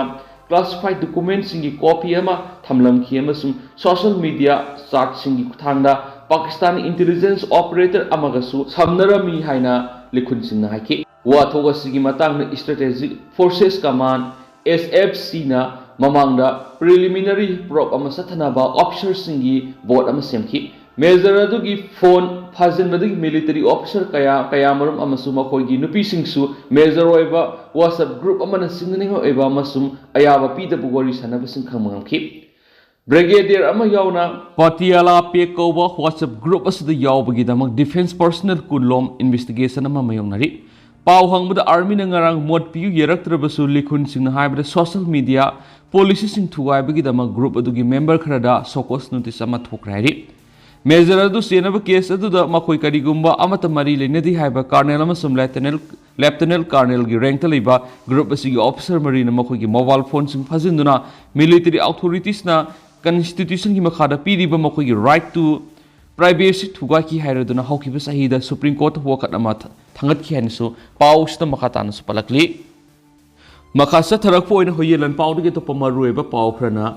ꯀ꯭ꯂꯥꯁꯤꯐꯥꯏꯗ ꯗꯣꯀꯨꯃꯦꯟꯠꯁꯤꯡꯒꯤ ꯀꯣꯄꯤ ꯑꯃ ꯊꯝꯂꯝꯈꯤ ꯑꯃꯁꯨꯡ ꯁꯣꯁꯤꯌꯦꯜ ꯃꯤꯗꯤꯌꯥ ꯆꯥꯠꯁꯤꯡꯒꯤ ꯈꯨꯠꯊꯥꯡꯗ ꯄꯥꯀꯤꯁꯇꯥꯟ ꯏꯟꯇꯦꯂꯤꯖꯦꯟꯁ ꯑꯣꯄꯔꯦꯇꯔ ꯑꯃꯒꯁꯨ ꯁꯝꯅꯔꯝꯃꯤ ꯍꯥꯏꯅ ꯂꯤꯈꯨꯟꯁꯤꯡꯅ ꯍꯥꯏꯈꯤ꯫ ꯋꯥꯊꯣꯛ ꯑꯁꯤꯒꯤ ꯃꯇꯥꯡꯗ ꯁ꯭ꯇ꯭ꯔꯦꯇꯦꯖꯤꯛ ꯐꯣꯔꯁꯦꯁ ꯀꯃꯥꯟ, ꯑꯦꯁ ꯑꯦꯐ ꯁꯤꯅ ꯃꯃꯥꯡꯗ ꯄ꯭ꯔꯤꯂꯤꯃꯤꯅꯔꯤ ꯄ꯭ꯔꯣꯕ ꯑꯃ ꯆꯠꯊꯅꯕ ꯑꯣꯐꯤꯁꯔꯁꯤꯡꯒꯤ ꯕꯣꯔꯗ ꯑꯃ ꯁꯦꯝꯈꯤ꯫ ꯃꯦꯖꯔ ꯑꯗꯨꯒꯤ ꯐꯣꯟ ꯐꯥꯖꯤꯟꯕꯗꯒꯤ ꯃꯤꯂꯤꯇꯔꯤ ꯑꯣꯐꯤꯁꯔ ꯀꯌꯥ, ꯀꯌꯥꯃꯔꯨꯝ ꯑꯃꯁꯨꯡ ꯃꯈꯣꯏꯒꯤ ꯅꯨꯄꯤꯁꯤꯡꯁꯨ ꯃꯦꯖꯔ ꯑꯣꯏꯕ WhatsApp ꯒ꯭ꯔꯨꯞ ꯑꯃꯅ ꯁꯤꯡꯅꯅꯤꯡꯉꯥꯏ ꯑꯣꯏꯕ ꯑꯃꯁꯨꯡ ꯑꯌꯥꯕ ꯄꯤꯗꯕ ꯋꯥꯔꯤ ꯁꯥꯟꯅꯕꯁꯤꯡ ꯈꯪꯕ ꯉꯝꯈꯤ꯫ ꯕ꯭ꯔꯤꯒꯦꯗꯤꯌꯔ ꯑꯃ ꯌꯥꯎꯅ ꯄꯥꯇꯤꯌꯥꯂꯥ ꯄꯦꯛ ꯀꯧꯕ WhatsApp ꯒ꯭ꯔꯨꯞ ꯑꯁꯤꯗ ꯌꯥꯎꯕꯒꯤꯗꯃꯛ ꯗꯤꯐꯦꯟꯁ ꯄꯔꯁꯅꯦꯜ ꯀꯨꯟꯂꯣꯝ ꯏꯟꯚꯦꯁꯇꯤꯒꯦꯁꯟ ꯑꯃ ꯃꯥꯌꯣꯛꯅꯔꯤ꯫ ꯄꯥꯎ ꯍꯪꯕꯗ ꯑꯥꯔꯃꯤꯅ ꯉꯔꯥꯡ ꯃꯣꯠ ꯄꯤꯌꯨ ꯌꯦꯔꯛꯇ꯭ꯔꯕꯁꯨ, ꯂꯤꯈꯨꯟꯁꯤꯡꯅ ꯍꯥꯏꯕꯗ ꯁꯣꯁꯤꯌꯦꯜ ꯃꯤꯗꯤꯌꯥ ꯄꯣꯂꯤꯁꯤꯁꯤꯡ ꯊꯨꯒꯥꯏꯕꯒꯤꯗꯃꯛ ꯒ꯭ꯔꯨꯞ ꯑꯗꯨꯒꯤ ꯃꯦꯝꯕꯔ ꯈꯔꯗ ꯁꯣꯀꯣꯁ ꯅꯣꯇꯤꯁ ꯑꯃ ꯊꯣꯛꯈ꯭ꯔꯦ ꯍꯥꯏꯔꯤ꯫ ꯃꯦꯖꯔ ꯑꯗꯨ ꯆꯦꯟꯅꯕ ꯀꯦꯁ ꯑꯗꯨꯗ ꯃꯈꯣꯏ ꯀꯔꯤꯒꯨꯝꯕ ꯑꯃꯠꯇ ꯃꯔꯤ ꯂꯩꯅꯗꯦ ꯍꯥꯏꯕ ꯀꯔꯅꯦꯜ ꯑꯃꯁꯨꯡ ꯂꯦꯐꯇꯤꯅꯦꯟ, ꯂꯦꯐꯇꯤꯅꯦꯟ ꯀꯔꯅꯦꯜꯒꯤ ꯔꯦꯡꯛꯇ ꯂꯩꯕ ꯒ꯭ꯔꯨꯞ ꯑꯁꯤꯒꯤ ꯑꯣꯐꯤꯁꯔ ꯃꯔꯤꯅ ꯃꯈꯣꯏꯒꯤ ꯃꯣꯕꯥꯏꯜ ꯐꯣꯟꯁꯤꯡ ꯐꯥꯖꯤꯟꯗꯨꯅ ꯃꯤꯂꯤꯇꯔꯤ ꯑꯣꯊꯣꯔꯤꯇꯤꯁꯅ ꯀꯟꯁꯇꯤꯇ꯭ꯌꯨꯁꯟꯒꯤ ꯃꯈꯥꯗ ꯄꯤꯔꯤꯕ ꯃꯈꯣꯏꯒꯤ ꯔꯥꯏꯠ ꯇꯨ ꯄ꯭ꯔꯥꯏꯚꯦꯁꯤ ꯊꯨꯒꯥꯏꯈꯤ ꯍꯥꯏꯔꯗꯨꯅ ꯍꯧꯈꯤꯕ ꯆꯍꯤꯗ ꯁꯨꯄ꯭ꯔꯤꯝ ꯀꯣꯔꯠꯇ ꯋꯥꯀꯠ ꯑꯃ ꯊ-, ꯊꯥꯡꯒꯠꯈꯤ ꯍꯥꯏꯅꯁꯨ ꯄꯥꯎꯁꯤꯗ ꯃꯈꯥ ꯇꯥꯅꯁꯨ ꯄꯜꯂꯛꯂꯤ꯫ ꯃꯈꯥ ꯆꯠꯊꯔꯛꯄ ꯑꯣꯏꯅ ꯍꯨꯏꯌꯦꯟ ꯂꯥꯟꯄꯥꯎꯗꯒꯤ ꯑꯇꯣꯞꯄ ꯃꯔꯨꯑꯣꯏꯕ ꯄꯥꯎ ꯈꯔꯅ,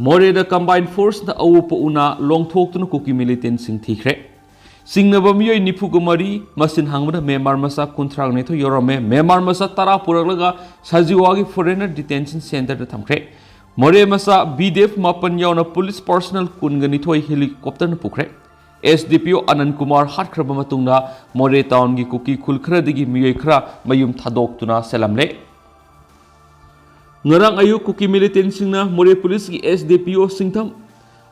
ꯃꯣꯔꯦꯗ ꯀꯝꯕꯥꯏꯟ ꯐꯣꯔꯁꯅ ꯑꯎꯞꯄ ꯎꯅꯥ ꯂꯣꯡꯊꯣꯛꯇꯨꯅ ꯀꯨꯀꯤ ꯃꯤꯂꯤꯇꯦꯟꯁꯤꯡ ꯊꯤꯈ꯭ꯔꯦ꯫ ꯆꯤꯡꯅꯕ ꯃꯤꯑꯣꯏ ꯅꯤꯐꯨꯒ ꯃꯔꯤ, ꯃꯁꯤꯟ ꯍꯥꯡꯕꯗ ꯃ꯭ꯌꯥꯟꯃꯥꯔ ꯃꯆꯥ ꯀꯨꯟꯊ꯭ꯔꯥ ꯅꯤꯊꯣꯏ ꯌꯥꯎꯔꯝꯃꯦ꯫ ꯃ꯭ꯌꯥꯟꯃꯥꯔ ꯃꯆꯥ ꯇꯔꯥ ꯄꯨꯔꯛꯂꯒ ꯁꯖꯤꯋꯥꯒꯤ foreigner detention centreꯗ ꯊꯝꯈ꯭ꯔꯦ꯫ ꯃꯣꯔꯦ ꯃꯆꯥ B D F ꯃꯥꯄꯟ ꯌꯥꯎꯅ police personnel ꯀꯨꯟꯒ ꯅꯤꯊꯣꯏ helicopterꯅ ꯄꯨꯈ꯭ꯔꯦ꯫ S D P O Anand Kumar ꯍꯥꯠꯈ꯭ꯔꯕ ꯃꯇꯨꯡꯗ ꯃꯣꯔꯦ townꯒꯤ ꯀꯨꯀꯤ ꯈꯨꯜ ꯈꯔꯗꯒꯤ ꯃꯤꯑꯣꯏ ꯈꯔ ꯃꯌꯨꯝ ꯊꯥꯗꯣꯛꯇꯨꯅ ꯆꯠꯂꯝꯂꯦ꯫ ꯉꯔꯥꯡ ꯑꯌꯨꯛ ꯀꯨꯀꯤ militantꯁꯤꯡꯅ ꯃꯣꯔꯦ policeꯀꯤ S D P O ꯁꯤꯡꯊꯝ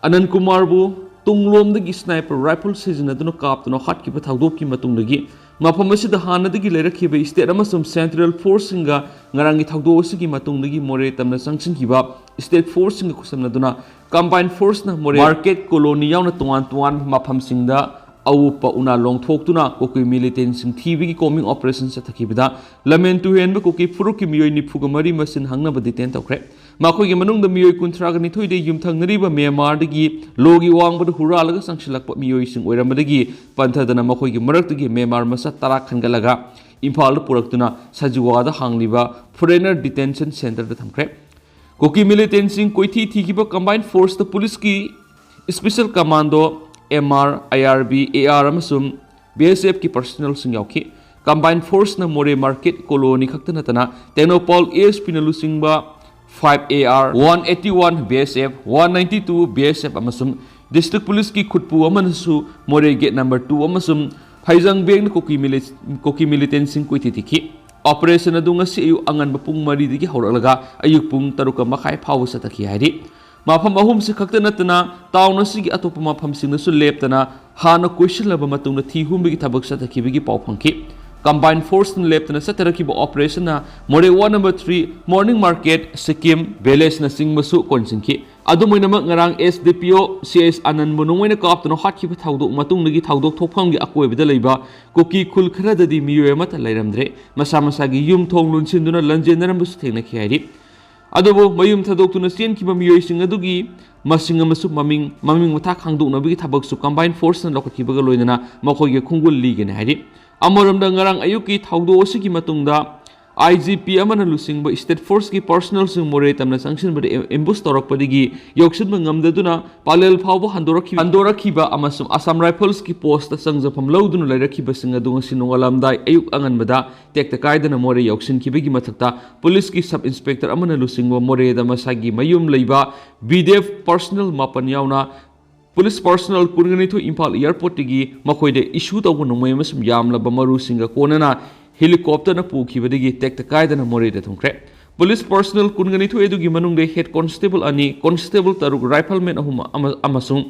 ꯑꯅꯟ ꯀꯨꯃꯥꯔꯕꯨ ꯇꯨꯡꯂꯣꯝꯗꯒꯤ sniper rifle ꯁꯤꯖꯤꯟꯅꯗꯨꯅ ꯀꯥꯞꯇꯨꯅ ꯍꯥꯠꯈꯤꯕ ꯊꯧꯗꯣꯛꯀꯤ ꯃꯇꯨꯡꯗꯒꯤ ꯃꯐꯝ ꯑꯁꯤꯗ ꯍꯥꯟꯅꯗꯒꯤ ꯂꯩꯔꯛꯈꯤꯕ state ꯑꯃꯁꯨꯡ central forceꯁꯤꯡꯒ ꯉꯔꯥꯡꯒꯤ ꯊꯧꯗꯣꯛ ꯑꯁꯤꯒꯤ ꯃꯇꯨꯡꯗꯒꯤ ꯃꯣꯔꯦ ꯇꯝꯅ ꯆꯪꯁꯤꯟꯈꯤꯕ state forceꯁꯤꯡꯒ ꯈꯨꯠꯁꯝꯅꯗꯨꯅ combined forceꯅ ꯃꯣꯔꯦ market colony ꯌꯥꯎꯅ ꯇꯣꯉꯥꯟ ꯇꯣꯉꯥꯟꯕ ꯃꯐꯝꯁꯤꯡꯗ ꯑꯎꯞꯄ ꯎꯅꯥ ꯂꯣꯡꯊꯣꯛꯇꯨꯅ ꯀꯨꯀꯤ militantꯁꯤꯡ ꯊꯤꯕꯒꯤ combing operation ꯆꯠꯊꯈꯤꯕꯗ ꯂꯝꯍꯦꯟ ꯇꯨꯍꯦꯟꯕ ꯀꯨꯀꯤ ꯐꯨꯔꯨꯞꯀꯤ ꯃꯤꯑꯣꯏ ꯅꯤꯐꯨꯒ ꯃꯔꯤ ꯃꯁꯤꯟ ꯍꯪꯅꯕ detain ꯇꯧꯈ꯭ꯔꯦ꯫ ꯃꯈꯣꯏꯒꯤ ꯃꯅꯨꯡꯗ ꯃꯤꯑꯣꯏ ꯀꯨꯟꯊ꯭ꯔꯥꯒ ꯅꯤꯊꯣꯏꯗ ꯌꯨꯝꯊꯪꯅꯔꯤꯕ ꯃ꯭ꯌꯥꯟꯃꯥꯔꯗꯒꯤ ꯂꯣꯒꯤ ꯋꯥꯡꯃꯗ ꯍꯨꯔꯥꯜꯂꯒ ꯆꯪꯁꯤꯜꯂꯛꯄ ꯃꯤꯑꯣꯏꯁꯤꯡ ꯑꯣꯏꯔꯝꯕꯗꯒꯤ ꯄꯟꯊꯗꯅ ꯃꯈꯣꯏꯒꯤ ꯃꯔꯛꯇꯒꯤ ꯃ꯭ꯌꯥꯟꯃꯥꯔ ꯃꯆꯥ ꯇꯔꯥ ꯈꯟꯒꯠꯂꯒ ꯏꯝꯐꯥꯜꯗ ꯄꯨꯔꯛꯇꯨꯅ ꯁꯖꯤꯋꯥꯗ ꯍꯥꯡꯂꯤꯕ foreigner detention centreꯗ ꯊꯝꯈ꯭ꯔꯦ꯫ ꯀꯨꯀꯤ militantꯁꯤꯡ ꯀꯣꯏꯊꯤ ꯊꯤꯈꯤꯕ combined forceꯇ policeꯀꯤ special commando, M R, I R B, A R ꯑꯃꯁꯨꯡ B S Fꯀꯤ personnelꯁꯤꯡ ꯌꯥꯎꯈꯤ꯫ Combined forceꯅ ꯃꯣꯔꯦ market colony ꯈꯛꯇ ꯅꯠꯇꯅ ꯇꯦꯡꯅꯧꯄꯜ ASPꯅ ꯂꯨꯆꯤꯡꯕ five A R, one eighty one B S F, one ninety two B S F ꯑꯃꯁꯨꯡ district policeꯀꯤ ꯈꯨꯠꯄꯨ ꯑꯃꯅꯁꯨ ꯃꯣꯔꯦ gate number two ꯑꯃꯁꯨꯡ ꯐꯩꯖꯪ ꯕꯦꯡꯗ ꯀꯨꯀꯤ mili-, ꯀꯨꯀꯤ militantꯁꯤꯡ ꯀꯣꯏꯊꯤ ꯊꯤꯈꯤ꯫ Operation ꯑꯗꯨ ꯉꯁꯤ ꯑꯌꯨꯛ ꯑꯉꯟꯕ ꯄꯨꯡ ꯃꯔꯤꯗꯒꯤ ꯍꯧꯔꯛꯂꯒ ꯑꯌꯨꯛ ꯄꯨꯡ ꯇꯔꯨꯛꯀ ꯃꯈꯥꯏ ꯐꯥꯎꯕ ꯆꯠꯊꯈꯤ ꯍꯥꯏꯔꯤ꯫ ꯃꯐꯝ ꯑꯍꯨꯝꯁꯤ ꯈꯛꯇ ꯅꯠꯇꯅ town ꯑꯁꯤꯒꯤ ꯑꯇꯣꯞꯄ ꯃꯐꯝꯁꯤꯡꯗꯁꯨ ꯂꯦꯞꯇꯅ ꯍꯥꯟꯅ ꯀꯣꯏꯁꯤꯜꯂꯕ ꯃꯇꯨꯡꯗ ꯊꯤ ꯍꯨꯝꯕꯒꯤ ꯊꯕꯛ ꯆꯠꯊꯈꯤꯕꯒꯤ ꯄꯥꯎ ꯐꯪꯈꯤ꯫ Combined forceꯅ ꯂꯦꯞꯇꯅ ꯆꯠꯊꯔꯛꯈꯤꯕ operationꯅ ꯃꯣꯔꯦ ward number three, Morning Market, Sikkim villageꯅꯆꯤꯡꯕꯁꯨ ꯀꯣꯟꯁꯤꯟꯈꯤ꯫ ꯑꯗꯨꯝ ꯑꯣꯏꯅꯃꯛ, ꯉꯔꯥꯡ S D P O C S ꯑꯅꯟꯕꯨ ꯅꯣꯡꯃꯩꯅ ꯀꯥꯞꯇꯨꯅ ꯍꯥꯠꯈꯤꯕ ꯊꯧꯗꯣꯛ ꯃꯇꯨꯡꯗꯒꯤ ꯊꯧꯗꯣꯛ ꯊꯣꯛꯐꯝꯒꯤ ꯑꯀꯣꯏꯕꯗ ꯂꯩꯕ ꯀꯨꯀꯤ ꯈꯨꯜ ꯈꯔꯗꯗꯤ ꯃꯤꯑꯣꯏ ꯑꯃꯠꯇ ꯂꯩꯔꯝꯗ꯭ꯔꯦ꯫ ꯃꯁꯥ ꯃꯁꯥꯒꯤ ꯌꯨꯝ ꯊꯣꯡ ꯂꯣꯟꯁꯤꯟꯗꯨꯅ ꯂꯟꯖꯦꯟꯅꯔꯝꯕꯁꯨ ꯊꯦꯡꯅꯈꯤ ꯍꯥꯏꯔꯤ꯫ ꯑꯗꯨꯕꯨ ꯃꯌꯨꯝ ꯊꯥꯗꯣꯛꯇꯨꯅ ꯆꯦꯟꯈꯤꯕ ꯃꯤꯑꯣꯏꯁꯤꯡ ꯑꯗꯨꯒꯤ ꯃꯁꯤꯡ ꯑꯃꯁꯨꯡ ꯃꯃꯤꯡ, ꯃꯃꯤꯡ ꯃꯊꯥ ꯈꯪꯗꯣꯛꯅꯕꯒꯤ ꯊꯕꯛꯁꯨ combined forceꯅ ꯂꯧꯈꯠꯈꯤꯕꯒ ꯂꯣꯏꯅꯅ ꯃꯈꯣꯏꯒꯤ ꯈꯣꯡꯒꯨꯜ ꯂꯤꯒꯅꯤ ꯍꯥꯏꯔꯤ꯫ ꯑꯃꯔꯣꯝꯗ, ꯉꯔꯥꯡ ꯑꯌꯨꯛꯀꯤ ꯊꯧꯗꯣꯛ ꯑꯁꯤꯒꯤ ꯃꯇꯨꯡꯗ ꯑꯥꯏ ꯖꯤ ꯄꯤ ꯑꯃꯅ ꯂꯨꯆꯤꯡꯕ ꯁ꯭ꯇꯦꯠ ꯐꯣꯔꯁꯀꯤ ꯄꯔꯁꯅꯦꯜꯁꯤꯡ ꯃꯣꯔꯦ ꯇꯝꯅ ꯆꯪꯁꯤꯟꯕꯗ ꯑꯦꯝꯕꯨꯁ ꯇꯧꯔꯛꯄꯗꯒꯤ ꯌꯧꯁꯤꯟꯕ ꯉꯝꯗꯗꯨꯅ ꯄꯥꯂꯦꯜ ꯐꯥꯎꯕ ꯍꯟꯗꯣꯔꯛꯈꯤꯕ, ꯍꯟꯗꯣꯔꯛꯈꯤꯕ ꯑꯃꯁꯨꯡ ꯑꯁꯥꯝ ꯔꯥꯏꯐꯜꯁꯀꯤ ꯄꯣꯁꯇ ꯆꯪꯖꯐꯝ ꯂꯧꯗꯨꯅ ꯂꯩꯔꯛꯈꯤꯕꯁꯤꯡ ꯑꯗꯨ ꯉꯁꯤ ꯅꯣꯡꯉꯥꯜꯂꯝꯗꯥꯏ ꯑꯌꯨꯛ ꯑꯉꯟꯕꯗ ꯇꯦꯛꯇ ꯀꯥꯏꯗꯅ ꯃꯣꯔꯦ ꯌꯧꯁꯤꯟꯈꯤꯕꯒꯤ ꯃꯊꯛꯇ ꯄꯨꯂꯤꯁꯀꯤ ꯁꯕ ꯏꯟꯁꯄꯦꯛꯇꯔ ꯑꯃꯅ ꯂꯨꯆꯤꯡꯕ ꯃꯣꯔꯦꯗ ꯃꯁꯥꯒꯤ ꯃꯌꯨꯝ ꯂꯩꯕ ꯕꯤ ꯗꯤ ꯑꯦꯐ ꯄꯔꯁꯅꯦꯜ ꯃꯥꯄꯟ ꯌꯥꯎꯅ ꯄꯨꯂꯤꯁ ꯄꯔꯁꯅꯦꯜ ꯀꯨꯟꯒꯅꯤꯊꯣꯏ ꯏꯝꯐꯥꯜ ꯑꯦꯌꯔꯄꯣꯔꯠꯇꯒꯤ ꯃꯈꯣꯏꯗ ꯏꯁꯨ ꯇꯧꯕ ꯅꯣꯡꯃꯩ ꯑꯃꯁꯨꯡ ꯌꯥꯝꯂꯕ ꯃꯔꯨꯁꯤꯡꯒ ꯀꯣꯟꯅꯅ ꯍꯦꯂꯤꯀꯣꯞꯇꯔꯅ ꯄꯨꯈꯤꯕꯗꯒꯤ ꯇꯦꯛꯇ ꯀꯥꯏꯗꯅ ꯃꯣꯔꯦꯗ ꯊꯨꯡꯈ꯭ꯔꯦ꯫ ꯄꯨꯂꯤꯁ ꯄꯔꯁꯅꯦꯜ ꯀꯨꯟꯒꯅꯤꯊꯣꯏ ꯑꯗꯨꯒꯤ ꯃꯅꯨꯡꯗ ꯍꯦꯗ ꯀꯣꯟꯁꯇꯦꯕꯜ ꯑꯅꯤ, ꯀꯣꯟꯁꯇꯦꯕꯜ ꯇꯔꯨꯛ, ꯔꯥꯏꯐꯜꯃꯦꯟ ꯑꯍꯨꯝ ꯑꯃ-, ꯑꯃꯁꯨꯡ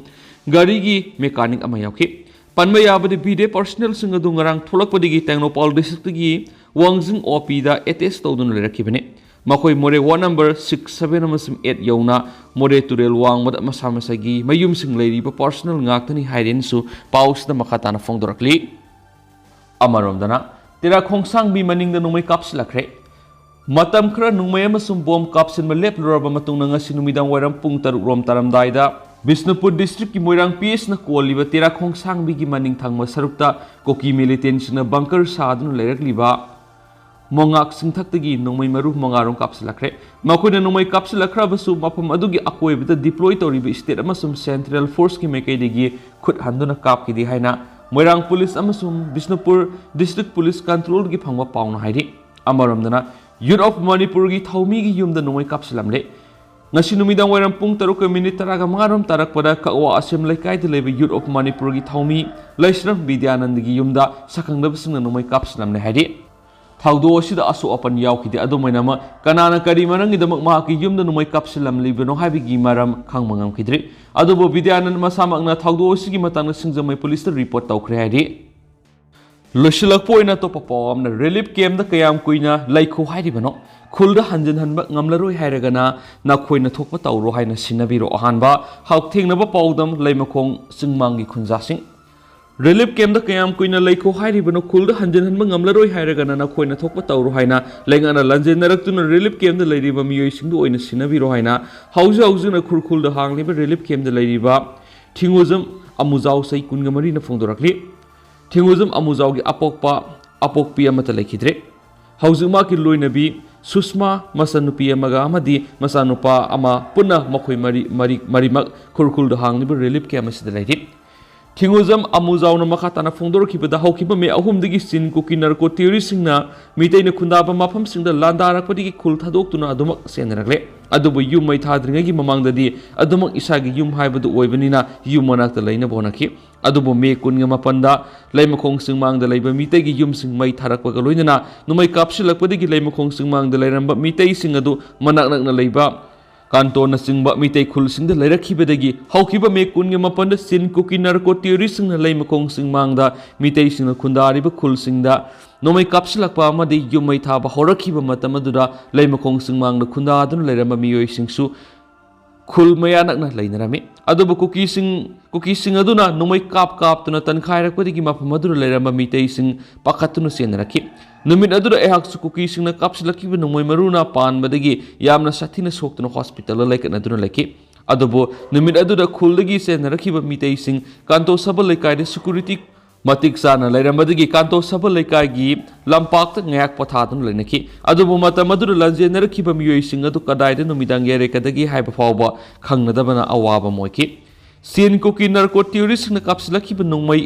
ꯒꯥꯔꯤꯒꯤ ꯃꯦꯀꯥꯅꯤꯛ ꯑꯃ ꯌꯥꯎꯈꯤ꯫ ꯄꯟꯕ ꯌꯥꯕꯗꯤ, ꯕꯤ ꯗꯤ ꯑꯦꯐ ꯄꯔꯁꯅꯦꯜꯁꯤꯡ ꯑꯗꯨ ꯉꯔꯥꯡ ꯊꯣꯛꯂꯛꯄꯗꯒꯤ ꯇꯦꯡꯅꯧꯄꯥꯜ ꯗꯤꯁꯇ꯭ꯔꯤꯛꯇꯒꯤ ꯋꯥꯡꯖꯤꯡ ꯑꯣ ꯄꯤꯗ ꯑꯦꯇꯦꯁ ꯇꯧꯗꯨꯅ ꯂꯩꯔꯛꯈꯤꯕꯅꯤ꯫ ꯃꯈꯣꯏ ꯃꯣꯔꯦ ꯋꯥꯔꯗ ꯅꯝꯕꯔ ꯁꯤꯛꯁ, ꯁꯚꯦꯟ ꯑꯃꯁꯨꯡ ꯑꯩꯠ ꯌꯧꯅ ꯃꯣꯔꯦ ꯇꯨꯔꯦꯜ ꯋꯥꯡꯃꯗ ꯃꯁꯥ ꯃꯁꯥꯒꯤ ꯃꯌꯨꯝꯁꯤꯡ ꯂꯩꯔꯤꯕ ꯄꯔꯁꯅꯦꯜ ꯉꯥꯛꯇꯅꯤ ꯍꯥꯏꯔꯦꯅꯁꯨ ꯄꯥꯎꯁꯤꯗ ꯃꯈꯥ ꯇꯥꯅ ꯐꯣꯡꯗꯣꯔꯛꯂꯤ꯫ ꯑꯃꯔꯣꯝꯗꯅ, ꯇꯦꯔꯥ ꯈꯣꯡꯁꯥꯡꯕꯤ ꯃꯅꯤꯡꯗ ꯅꯣꯡꯃꯩ ꯀꯥꯞꯁꯤꯜꯂꯛꯈ꯭ꯔꯦ꯫ ꯃꯇꯝ ꯈꯔ ꯅꯣꯡꯃꯩ ꯑꯃꯁꯨꯡ ꯕꯣꯝ ꯀꯥꯞꯁꯤꯟꯕ ꯂꯦꯞꯂꯨꯔꯕ ꯃꯇꯨꯡꯗ ꯉꯁꯤ ꯅꯨꯃꯤꯗꯥꯡ ꯋꯥꯏꯔꯝ ꯄꯨꯡ ꯇꯔꯨꯛ ꯔꯣꯝ ꯇꯥꯔꯝꯗꯥꯏꯗ ꯕꯤꯁꯅꯨꯄꯨꯔ ꯗꯤꯁꯇ꯭ꯔꯤꯛꯀꯤ ꯃꯣꯏꯔꯥꯡ ꯄꯤ ꯑꯦꯁꯅ ꯀꯣꯜꯂꯤꯕ ꯇꯦꯔꯥ ꯈꯣꯡꯁꯥꯡꯕꯤꯒꯤ ꯃꯅꯤꯡ ꯊꯪꯕ ꯁꯔꯨꯛꯇ ꯀꯨꯀꯤ ꯃꯤꯂꯤꯇꯦꯟꯁꯤꯡꯅ ꯕꯪꯀꯔ ꯁꯥꯗꯨꯅ ꯂꯩꯔꯛꯂꯤꯕ ꯃꯣꯉꯥꯛ ꯆꯤꯡꯊꯛꯇꯒꯤ ꯅꯣꯡꯃꯩ ꯃꯔꯨ ꯃꯉꯥꯔꯣꯝ ꯀꯥꯞꯁꯤꯜꯂꯛꯈ꯭ꯔꯦ꯫ ꯃꯈꯣꯏꯅ ꯅꯣꯡꯃꯩ ꯀꯥꯞꯁꯤꯜꯂꯛꯈ꯭ꯔꯕꯁꯨ ꯃꯐꯝ ꯑꯗꯨꯒꯤ ꯑꯀꯣꯏꯕꯗ ꯗꯤꯄ꯭ꯂꯣꯏ ꯇꯧꯔꯤꯕ ꯁ꯭ꯇꯦꯠ ꯑꯃꯁꯨꯡ ꯁꯦꯟꯇ꯭ꯔꯦꯜ ꯐꯣꯔꯁꯀꯤ ꯃꯥꯏꯀꯩꯗꯒꯤ ꯈꯨꯠ ꯍꯟꯗꯨꯅ ꯀꯥꯞꯈꯤꯗꯦ ꯍꯥꯏꯅ ꯃꯣꯏꯔꯥꯡ ꯄꯨꯂꯤꯁ ꯑꯃꯁꯨꯡ ꯕꯤꯁꯅꯨꯄꯨꯔ ꯗꯤꯁꯇ꯭ꯔꯤꯛ ꯄꯨꯂꯤꯁ ꯀꯟꯇ꯭ꯔꯣꯜꯗꯒꯤ ꯐꯪꯕ ꯄꯥꯎꯅ ꯍꯥꯏꯔꯤ꯫ ꯑꯃꯔꯣꯝꯗꯅ, ꯌꯨꯠ ꯑꯣꯐ ꯃꯅꯤꯄꯨꯔꯒꯤ ꯊꯧꯃꯤꯒꯤ ꯌꯨꯝꯗ ꯅꯣꯡꯃꯩ ꯀꯥꯞꯁꯤꯜꯂꯝꯂꯦ꯫ ꯉꯁꯤ ꯅꯨꯃꯤꯗꯥꯡ ꯋꯥꯏꯔꯝ ꯄꯨꯡ ꯇꯔꯨꯛꯀ ꯃꯤꯅꯤꯠ ꯇꯔꯥꯒ ꯃꯉꯥꯔꯣꯝ ꯇꯥꯔꯛꯄꯗ ꯀꯛꯋꯥ ꯑꯁꯦꯝ ꯂꯩꯀꯥꯏꯗ ꯂꯩꯕ ꯌꯨꯠ ꯑꯣꯐ ꯃꯅꯤꯄꯨꯔꯒꯤ ꯊꯧꯃꯤ ꯂꯩꯁ꯭ꯔꯝ ꯕꯤꯗ꯭ꯌꯥꯅꯟꯗꯒꯤ ꯌꯨꯝꯗ ꯁꯛꯈꯪꯅꯕꯁꯤꯡꯅ ꯅꯣꯡꯃꯩ ꯀꯥꯞꯁꯤꯜꯂꯝꯂꯦ ꯍꯥꯏꯔꯤ꯫ ꯊꯧꯗꯣꯛ ꯑꯁꯤꯗ ꯑꯁꯣꯛ ꯑꯄꯟ ꯌꯥꯎꯈꯤꯗꯦ꯫ ꯑꯗꯨꯝ ꯑꯣꯏꯅꯃꯛ, ꯀꯅꯥꯅ ꯀꯔꯤ ꯃꯔꯝꯒꯤꯗꯃꯛ ꯃꯍꯥꯛꯀꯤ ꯌꯨꯝꯗ ꯅꯣꯡꯃꯩ ꯀꯥꯞꯁꯤꯜꯂꯝꯂꯤꯕꯅꯣ ꯍꯥꯏꯕꯒꯤ ꯃꯔꯝ ꯈꯪꯕ ꯉꯝꯈꯤꯗ꯭ꯔꯤ꯫ ꯑꯗꯨꯕꯨ ꯕꯤꯗ꯭ꯌꯥꯅꯟꯗ ꯃꯁꯥꯃꯛꯅ ꯊꯧꯗꯣꯛ ꯑꯁꯤꯒꯤ ꯃꯇꯥꯡꯗ ꯁꯤꯡꯖꯃꯩ ꯄꯨꯂꯤꯁꯇ ꯔꯤꯄꯣꯔꯠ ꯇꯧꯈ꯭ꯔꯦ ꯍꯥꯏꯔꯤ꯫ ꯂꯣꯏꯁꯤꯜꯂꯛꯄ ꯑꯣꯏꯅ ꯑꯇꯣꯞꯄ ꯄꯥꯎ ꯑꯃꯅ, ꯔꯤꯂꯤꯐ ꯀꯦꯝꯞꯇ ꯀꯌꯥꯝ ꯀꯨꯏꯅ ꯂꯩꯈꯣ ꯍꯥꯏꯔꯤꯕꯅꯣ? ꯈꯨꯜꯗ ꯍꯟꯖꯤꯟꯍꯟꯕ ꯉꯝꯂꯔꯣꯏ ꯍꯥꯏꯔꯒꯅ ꯅꯈꯣꯏꯅ ꯊꯣꯛꯄ ꯇꯧꯔꯣ ꯍꯥꯏꯅ ꯁꯤꯟꯅꯕꯤꯔꯣ꯫ ꯑꯍꯥꯟꯕ ꯍꯛꯊꯦꯡꯅꯕ ꯄꯥꯎꯗꯝ, ꯂꯩꯃꯈꯣꯡ ꯆꯤꯡꯃꯥꯡꯒꯤ ꯈꯨꯟꯖꯥꯁꯤꯡ꯫ ꯔꯤꯂꯤꯐ ꯀꯦꯝꯞꯇ ꯀꯌꯥꯝ ꯀꯨꯏꯅ ꯂꯩꯈꯣ ꯍꯥꯏꯔꯤꯕꯅꯣ? ꯈꯨꯜꯗ ꯍꯟꯖꯤꯟꯍꯟꯕ ꯉꯝꯂꯔꯣꯏ ꯍꯥꯏꯔꯒꯅ ꯅꯈꯣꯏꯅ ꯊꯣꯛꯄ ꯇꯧꯔꯣ ꯍꯥꯏꯅ ꯂꯩꯉꯥꯛꯅ ꯂꯥꯟꯖꯦꯟꯅꯔꯛꯇꯨꯅ ꯔꯤꯂꯤꯐ ꯀꯦꯝꯞꯇ ꯂꯩꯔꯤꯕ ꯃꯤꯑꯣꯏꯁꯤꯡꯗꯨ ꯑꯣꯏꯅ ꯁꯤꯟꯅꯕꯤꯔꯣ ꯍꯥꯏꯅ ꯍꯧꯖꯤꯛ ꯍꯧꯖꯤꯛꯅ ꯈꯨꯔꯈꯨꯜꯗ ꯍꯥꯡꯂꯤꯕ ꯔꯤꯂꯤꯐ ꯀꯦꯝꯞꯇ ꯂꯩꯔꯤꯕ ꯊꯤꯡꯉꯨꯖꯝ ꯑꯃꯨꯖꯥꯎ ꯆꯍꯤ ꯀꯨꯟꯒ ꯃꯔꯤꯅ ꯐꯣꯡꯗꯣꯔꯛꯂꯤ꯫ ꯊꯤꯡꯉꯨꯖꯝ ꯑꯃꯨꯖꯥꯎꯒꯤ ꯑꯄꯣꯛꯄ, ꯑꯄꯣꯛꯄꯤ ꯑꯃꯠꯇ ꯂꯩꯈꯤꯗ꯭ꯔꯦ꯫ ꯍꯧꯖꯤꯛ ꯃꯍꯥꯛꯀꯤ ꯂꯣꯏꯅꯕꯤ ꯁꯨꯁꯃꯥ, ꯃꯆꯥꯅꯨꯄꯤ ꯑꯃꯒ ꯑꯃꯗꯤ ꯃꯆꯥꯅꯨꯄꯥ ꯑꯃ, ꯄꯨꯟꯅ ꯃꯈꯣꯏ ꯃꯔꯤ, ꯃꯔꯤ, ꯃꯔꯤꯃꯛ ꯈꯨꯔꯈꯨꯜꯗ ꯍꯥꯡꯂꯤꯕ ꯔꯤꯂꯤꯐ ꯀꯦꯝ ꯑꯁꯤꯗ ꯂꯩꯔꯤ꯫ ꯊꯤꯡꯉꯨꯖꯝ ꯑꯃꯨꯖꯥꯎꯅ ꯃꯈꯥ ꯇꯥꯅ ꯐꯣꯡꯗꯣꯔꯛꯈꯤꯕꯗ, ꯍꯧꯈꯤꯕ ꯃꯦ ꯑꯍꯨꯝꯗꯒꯤ ꯆꯤꯟ ꯀꯨꯀꯤ ꯅꯥꯔꯀꯣ ꯇꯦꯔꯣꯔꯤꯁꯁꯤꯡꯅ ꯃꯤꯇꯩꯅ ꯈꯨꯟꯗꯥꯕ ꯃꯐꯝꯁꯤꯡꯗ ꯂꯥꯟꯗꯥꯔꯛꯄꯗꯒꯤ ꯈꯨꯜ ꯊꯥꯗꯣꯛꯇꯨꯅ ꯑꯗꯨꯃꯛ ꯆꯦꯟꯅꯔꯛꯂꯦ꯫ ꯑꯗꯨꯕꯨ ꯌꯨꯝ ꯃꯩ ꯊꯥꯗ꯭ꯔꯤꯉꯩꯒꯤ ꯃꯃꯥꯡꯗꯗꯤ ꯑꯗꯨꯃꯛ ꯏꯁꯥꯒꯤ ꯌꯨꯝ ꯍꯥꯏꯕꯗꯨ ꯑꯣꯏꯕꯅꯤꯅ ꯌꯨꯝ ꯃꯅꯥꯛꯇ ꯂꯩꯅꯕ ꯍꯣꯠꯅꯈꯤ꯫ ꯑꯗꯨꯕꯨ ꯃꯦ ꯀꯨꯟꯒ ꯃꯥꯄꯟꯗ ꯂꯩꯃꯈꯣꯡ ꯆꯤꯡꯃꯥꯡꯗ ꯂꯩꯕ ꯃꯤꯇꯩꯒꯤ ꯌꯨꯝꯁꯤꯡ ꯃꯩ ꯊꯥꯔꯛꯄꯒ ꯂꯣꯏꯅꯅ ꯅꯣꯡꯃꯩ ꯀꯥꯞꯁꯤꯜꯂꯛꯄꯗꯒꯤ ꯂꯩꯃꯈꯣꯡ ꯆꯤꯡꯃꯥꯡꯗ ꯂꯩꯔꯝꯕ ꯃꯤꯇꯩꯁꯤꯡ ꯑꯗꯨ ꯃꯅꯥꯛ ꯅꯛꯅ ꯂꯩꯕ ꯀꯥꯟꯇꯣꯅꯆꯤꯡꯕ ꯃꯤꯇꯩ ꯈꯨꯜꯁꯤꯡꯗ ꯂꯩꯔꯛꯈꯤꯕꯗꯒꯤ, ꯍꯧꯈꯤꯕ ꯃꯦ ꯀꯨꯟꯒ ꯃꯥꯄꯟꯗ ꯆꯤꯟ ꯀꯨꯀꯤ ꯅꯥꯔꯀꯣ ꯇꯦꯔꯣꯔꯤꯁꯁꯤꯡꯅ ꯂꯩꯃꯈꯣꯡ ꯆꯤꯡꯃꯥꯡꯗ ꯃꯤꯇꯩꯁꯤꯡꯅ ꯈꯨꯟꯗꯥꯔꯤꯕ ꯈꯨꯜꯁꯤꯡꯗ ꯅꯣꯡꯃꯩ ꯀꯥꯞꯁꯤꯜꯂꯛꯄ ꯑꯃꯗꯤ ꯌꯨꯝ ꯃꯩ ꯊꯥꯕ ꯍꯧꯔꯛꯈꯤꯕ ꯃꯇꯝ ꯑꯗꯨꯗ ꯂꯩꯃꯈꯣꯡ ꯆꯤꯡꯃꯥꯡꯗ ꯈꯨꯟꯗꯥꯗꯨꯅ ꯂꯩꯔꯝꯕ ꯃꯤꯑꯣꯏꯁꯤꯡꯁꯨ ꯈꯨꯜ ꯃꯌꯥ ꯅꯛꯅ ꯂꯩꯅꯔꯝꯃꯤ꯫ ꯑꯗꯨꯕꯨ ꯀꯨꯀꯤꯁꯤꯡ, ꯀꯨꯀꯤꯁꯤꯡ ꯑꯗꯨꯅ ꯅꯣꯡꯃꯩ ꯀꯥꯞ ꯀꯥꯞꯇꯨꯅ ꯇꯟꯈꯥꯏꯔꯛꯄꯗꯒꯤ ꯃꯐꯝ ꯑꯗꯨꯗ ꯂꯩꯔꯝꯕ ꯃꯤꯇꯩꯁꯤꯡ ꯄꯥꯈꯠꯇꯨꯅ ꯆꯦꯟꯅꯔꯛꯈꯤ꯫ ꯅꯨꯃꯤꯠ ꯑꯗꯨꯗ ꯑꯩꯍꯥꯛꯁꯨ ꯀꯨꯀꯤꯁꯤꯡꯅ ꯀꯥꯞꯁꯤꯜꯂꯛꯈꯤꯕ ꯅꯣꯡꯃꯩ ꯃꯔꯨꯅ ꯄꯥꯟꯕꯗꯒꯤ ꯌꯥꯝꯅ ꯁꯥꯊꯤꯅ ꯁꯣꯛꯇꯨꯅ ꯍꯣꯁꯄꯤꯇꯥꯜꯗ ꯂꯩꯀꯠꯅꯗꯨꯅ ꯂꯩꯈꯤ꯫ ꯑꯗꯨꯕꯨ ꯅꯨꯃꯤꯠ ꯑꯗꯨꯗ ꯈꯨꯜꯗꯒꯤ ꯆꯦꯟꯅꯔꯛꯈꯤꯕ ꯃꯤꯇꯩꯁꯤꯡ ꯀꯥꯟꯇꯣ ꯁꯕ ꯂꯩꯀꯥꯏꯗ ꯁꯦꯀ꯭ꯌꯨꯔꯤꯇꯤ ꯃꯇꯤꯛ ꯆꯥꯅ ꯂꯩꯔꯝꯕꯗꯒꯤ ꯀꯥꯟꯇꯣ ꯁꯕ ꯂꯩꯀꯥꯏꯒꯤ ꯂꯝꯄꯥꯛꯇ ꯉꯥꯏꯍꯥꯛ ꯄꯣꯊꯥꯗꯨꯅ ꯂꯩꯅꯈꯤ꯫ ꯑꯗꯨꯕꯨ ꯃꯇꯝ ꯑꯗꯨꯗ ꯂꯥꯟꯖꯦꯟꯅꯔꯛꯈꯤꯕ ꯃꯤꯑꯣꯏꯁꯤꯡ ꯑꯗꯨ ꯀꯗꯥꯏꯗ ꯅꯨꯃꯤꯗꯥꯡ ꯌꯥꯏꯔꯛꯀꯗꯒꯦ ꯍꯥꯏꯕ ꯐꯥꯎꯕ ꯈꯪꯅꯗꯕꯅ ꯑꯋꯥꯕ ꯑꯃ ꯑꯣꯏꯈꯤ꯫ ꯆꯤꯟ ꯀꯨꯀꯤ ꯅꯥꯔꯀꯣ ꯇꯦꯔꯣꯔꯤꯁꯁꯤꯡꯅ ꯀꯥꯞꯁꯤꯜꯂꯛꯈꯤꯕ ꯅꯣꯡꯃꯩ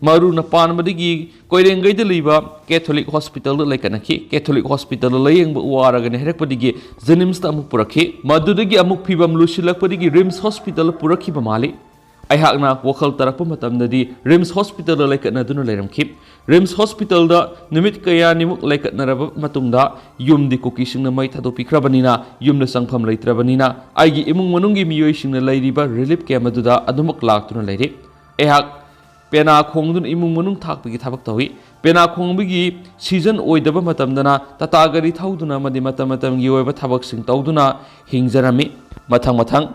ꯃꯔꯨꯅ ꯄꯥꯟꯕꯗꯒꯤ ꯀꯣꯏꯔꯦꯡꯒꯩꯗ ꯂꯩꯕ ꯀꯦꯊꯣꯂꯤꯛ ꯍꯣꯁꯄꯤꯇꯥꯜꯗ ꯂꯩꯈꯠꯅꯈꯤ꯫ ꯀꯦꯊꯣꯂꯤꯛ ꯍꯣꯁꯄꯤꯇꯥꯜꯗ ꯂꯥꯌꯦꯡꯕ ꯋꯥꯔꯒꯅꯤ ꯍꯥꯏꯔꯛꯄꯗꯒꯤ ꯖꯦꯅꯤꯝꯁꯇ ꯑꯃꯨꯛ ꯄꯨꯔꯛꯈꯤ꯫ ꯃꯗꯨꯗꯒꯤ ꯑꯃꯨꯛ ꯐꯤꯕꯝ ꯂꯨꯁꯤꯜꯂꯛꯄꯗꯒꯤ ꯔꯤꯝꯁ ꯍꯣꯁꯄꯤꯇꯥꯜꯗ ꯄꯨꯔꯛꯈꯤꯕ ꯃꯥꯜꯂꯤ꯫ ꯑꯩꯍꯥꯛꯅ ꯋꯥꯈꯜ ꯇꯥꯔꯛꯄ ꯃꯇꯝꯗꯗꯤ ꯔꯤꯝꯁ ꯍꯣꯁꯄꯤꯇꯥꯜꯗ ꯂꯩꯀꯠꯅꯗꯨꯅ ꯂꯩꯔꯝꯈꯤ꯫ ꯔꯤꯝꯁ ꯍꯣꯁꯄꯤꯇꯥꯜꯗ ꯅꯨꯃꯤꯠ ꯀꯌꯥꯅꯤꯃꯨꯛ ꯂꯩꯀꯠꯅꯔꯕ ꯃꯇꯨꯡꯗ ꯌꯨꯝꯗꯤ ꯀꯨꯀꯤꯁꯤꯡꯅ ꯃꯩ ꯊꯥꯗꯣꯛꯄꯤꯈ꯭ꯔꯕꯅꯤꯅ ꯌꯨꯝꯗ ꯆꯪꯐꯝ ꯂꯩꯇ꯭ꯔꯕꯅꯤꯅ ꯑꯩꯒꯤ ꯏꯃꯨꯡ ꯃꯅꯨꯡꯒꯤ ꯃꯤꯑꯣꯏꯁꯤꯡꯅ ꯂꯩꯔꯤꯕ ꯔꯤꯂꯤꯐ ꯀꯦꯝ ꯑꯗꯨꯗ ꯑꯗꯨꯃꯛ ꯂꯥꯛꯇꯨꯅ ꯂꯩꯔꯤ꯫ ꯑꯩꯍꯥꯛ ꯄꯦꯅꯥ ꯈꯣꯡꯗꯨꯅ ꯏꯃꯨꯡ ꯃꯅꯨꯡ ꯊꯥꯛꯄꯒꯤ ꯊꯕꯛ ꯇꯧꯏ꯫ ꯄꯦꯅꯥ ꯈꯣꯡꯕꯒꯤ ꯁꯤꯖꯟ ꯑꯣꯏꯗꯕ ꯃꯇꯝꯗꯅ ꯇꯥꯇꯥ ꯒꯥꯔꯤ ꯊꯧꯗꯨꯅ ꯑꯃꯗꯤ ꯃꯇꯝ ꯃꯇꯝꯒꯤ ꯑꯣꯏꯕ ꯊꯕꯛꯁꯤꯡ ꯇꯧꯗꯨꯅ ꯍꯤꯡꯖꯔꯝꯃꯤ꯫ ꯃꯊꯪ ꯃꯊꯪ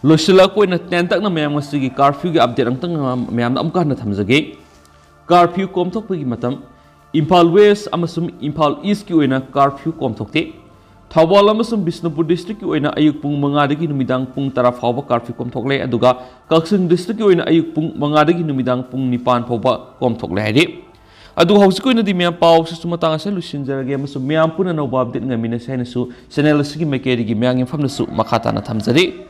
ꯂꯣꯏꯁꯤꯜꯂꯛꯄ ꯑꯣꯏꯅ ꯇꯦꯟꯇꯛꯅ ꯃꯌꯥꯝ ꯉꯁꯤꯒꯤ ꯀꯥꯔꯐ꯭ꯌꯨꯒꯤ ꯑꯞꯗꯦꯠ ꯑꯃꯇꯪ ꯃꯌꯥꯝꯗ ꯑꯃꯨꯛꯀ ꯍꯟꯅ ꯊꯝꯖꯒꯦ꯫ ꯀꯥꯔꯐ꯭ꯌꯨ ꯀꯣꯝꯊꯣꯛꯄꯒꯤ ꯃꯇꯝ꯫ ꯏꯝꯐꯥꯜ ꯋꯦꯁ ꯑꯃꯁꯨꯡ ꯏꯝꯐꯥꯜ ꯏꯁꯀꯤ ꯑꯣꯏꯅ ꯀꯥꯔꯐ꯭ꯌꯨ ꯀꯣꯝꯊꯣꯛꯇꯦ꯫ ꯊꯧꯕꯥꯜ ꯑꯃꯁꯨꯡ ꯕꯤꯁꯅꯨꯄꯨꯔ ꯗꯤꯁꯇ꯭ꯔꯤꯛꯀꯤ ꯑꯣꯏꯅ ꯑꯌꯨꯛ ꯄꯨꯡ ꯃꯉꯥꯗꯒꯤ ꯅꯨꯃꯤꯗꯥꯡ ꯄꯨꯡ ꯇꯔꯥ ꯐꯥꯎꯕ ꯀꯥꯔꯐ꯭ꯌꯨ ꯀꯣꯝꯊꯣꯛꯂꯦ, ꯑꯗꯨꯒ ꯀꯛꯆꯤꯡ ꯗꯤꯁꯇ꯭ꯔꯤꯛꯀꯤ ꯑꯣꯏꯅ ꯑꯌꯨꯛ ꯄꯨꯡ ꯃꯉꯥꯗꯒꯤ ꯅꯨꯃꯤꯗꯥꯡ ꯄꯨꯡ ꯅꯤꯄꯥꯟ ꯐꯥꯎꯕ ꯀꯣꯝꯊꯣꯛꯂꯦ ꯍꯥꯏꯔꯤ꯫ ꯑꯗꯨꯒ ꯍꯧꯖꯤꯛꯀꯤ ꯑꯣꯏꯅꯗꯤ ꯃꯌꯥꯝ ꯄꯥꯎꯁꯤꯁꯨ ꯃꯇꯥꯡ ꯑꯁꯤꯗ ꯂꯣꯏꯁꯤꯟꯖꯔꯒꯦ ꯑꯃꯁꯨꯡ ꯃꯌꯥꯝ ꯄꯨꯟꯅ ꯑꯅꯧꯕ ꯑꯞꯗꯦꯠ ꯉꯥꯏꯃꯤꯟꯅꯁꯤ ꯍꯥꯏꯅꯁꯨ ꯆꯦꯅꯦꯜ ꯑꯁꯤꯒꯤ ꯃꯥꯏꯀꯩꯗꯒꯤ ꯃꯌꯥꯝꯒꯤ ꯃꯐꯝꯗꯁꯨ ꯃꯈꯥ ꯇꯥꯅ ꯊꯝꯖꯔꯤ꯫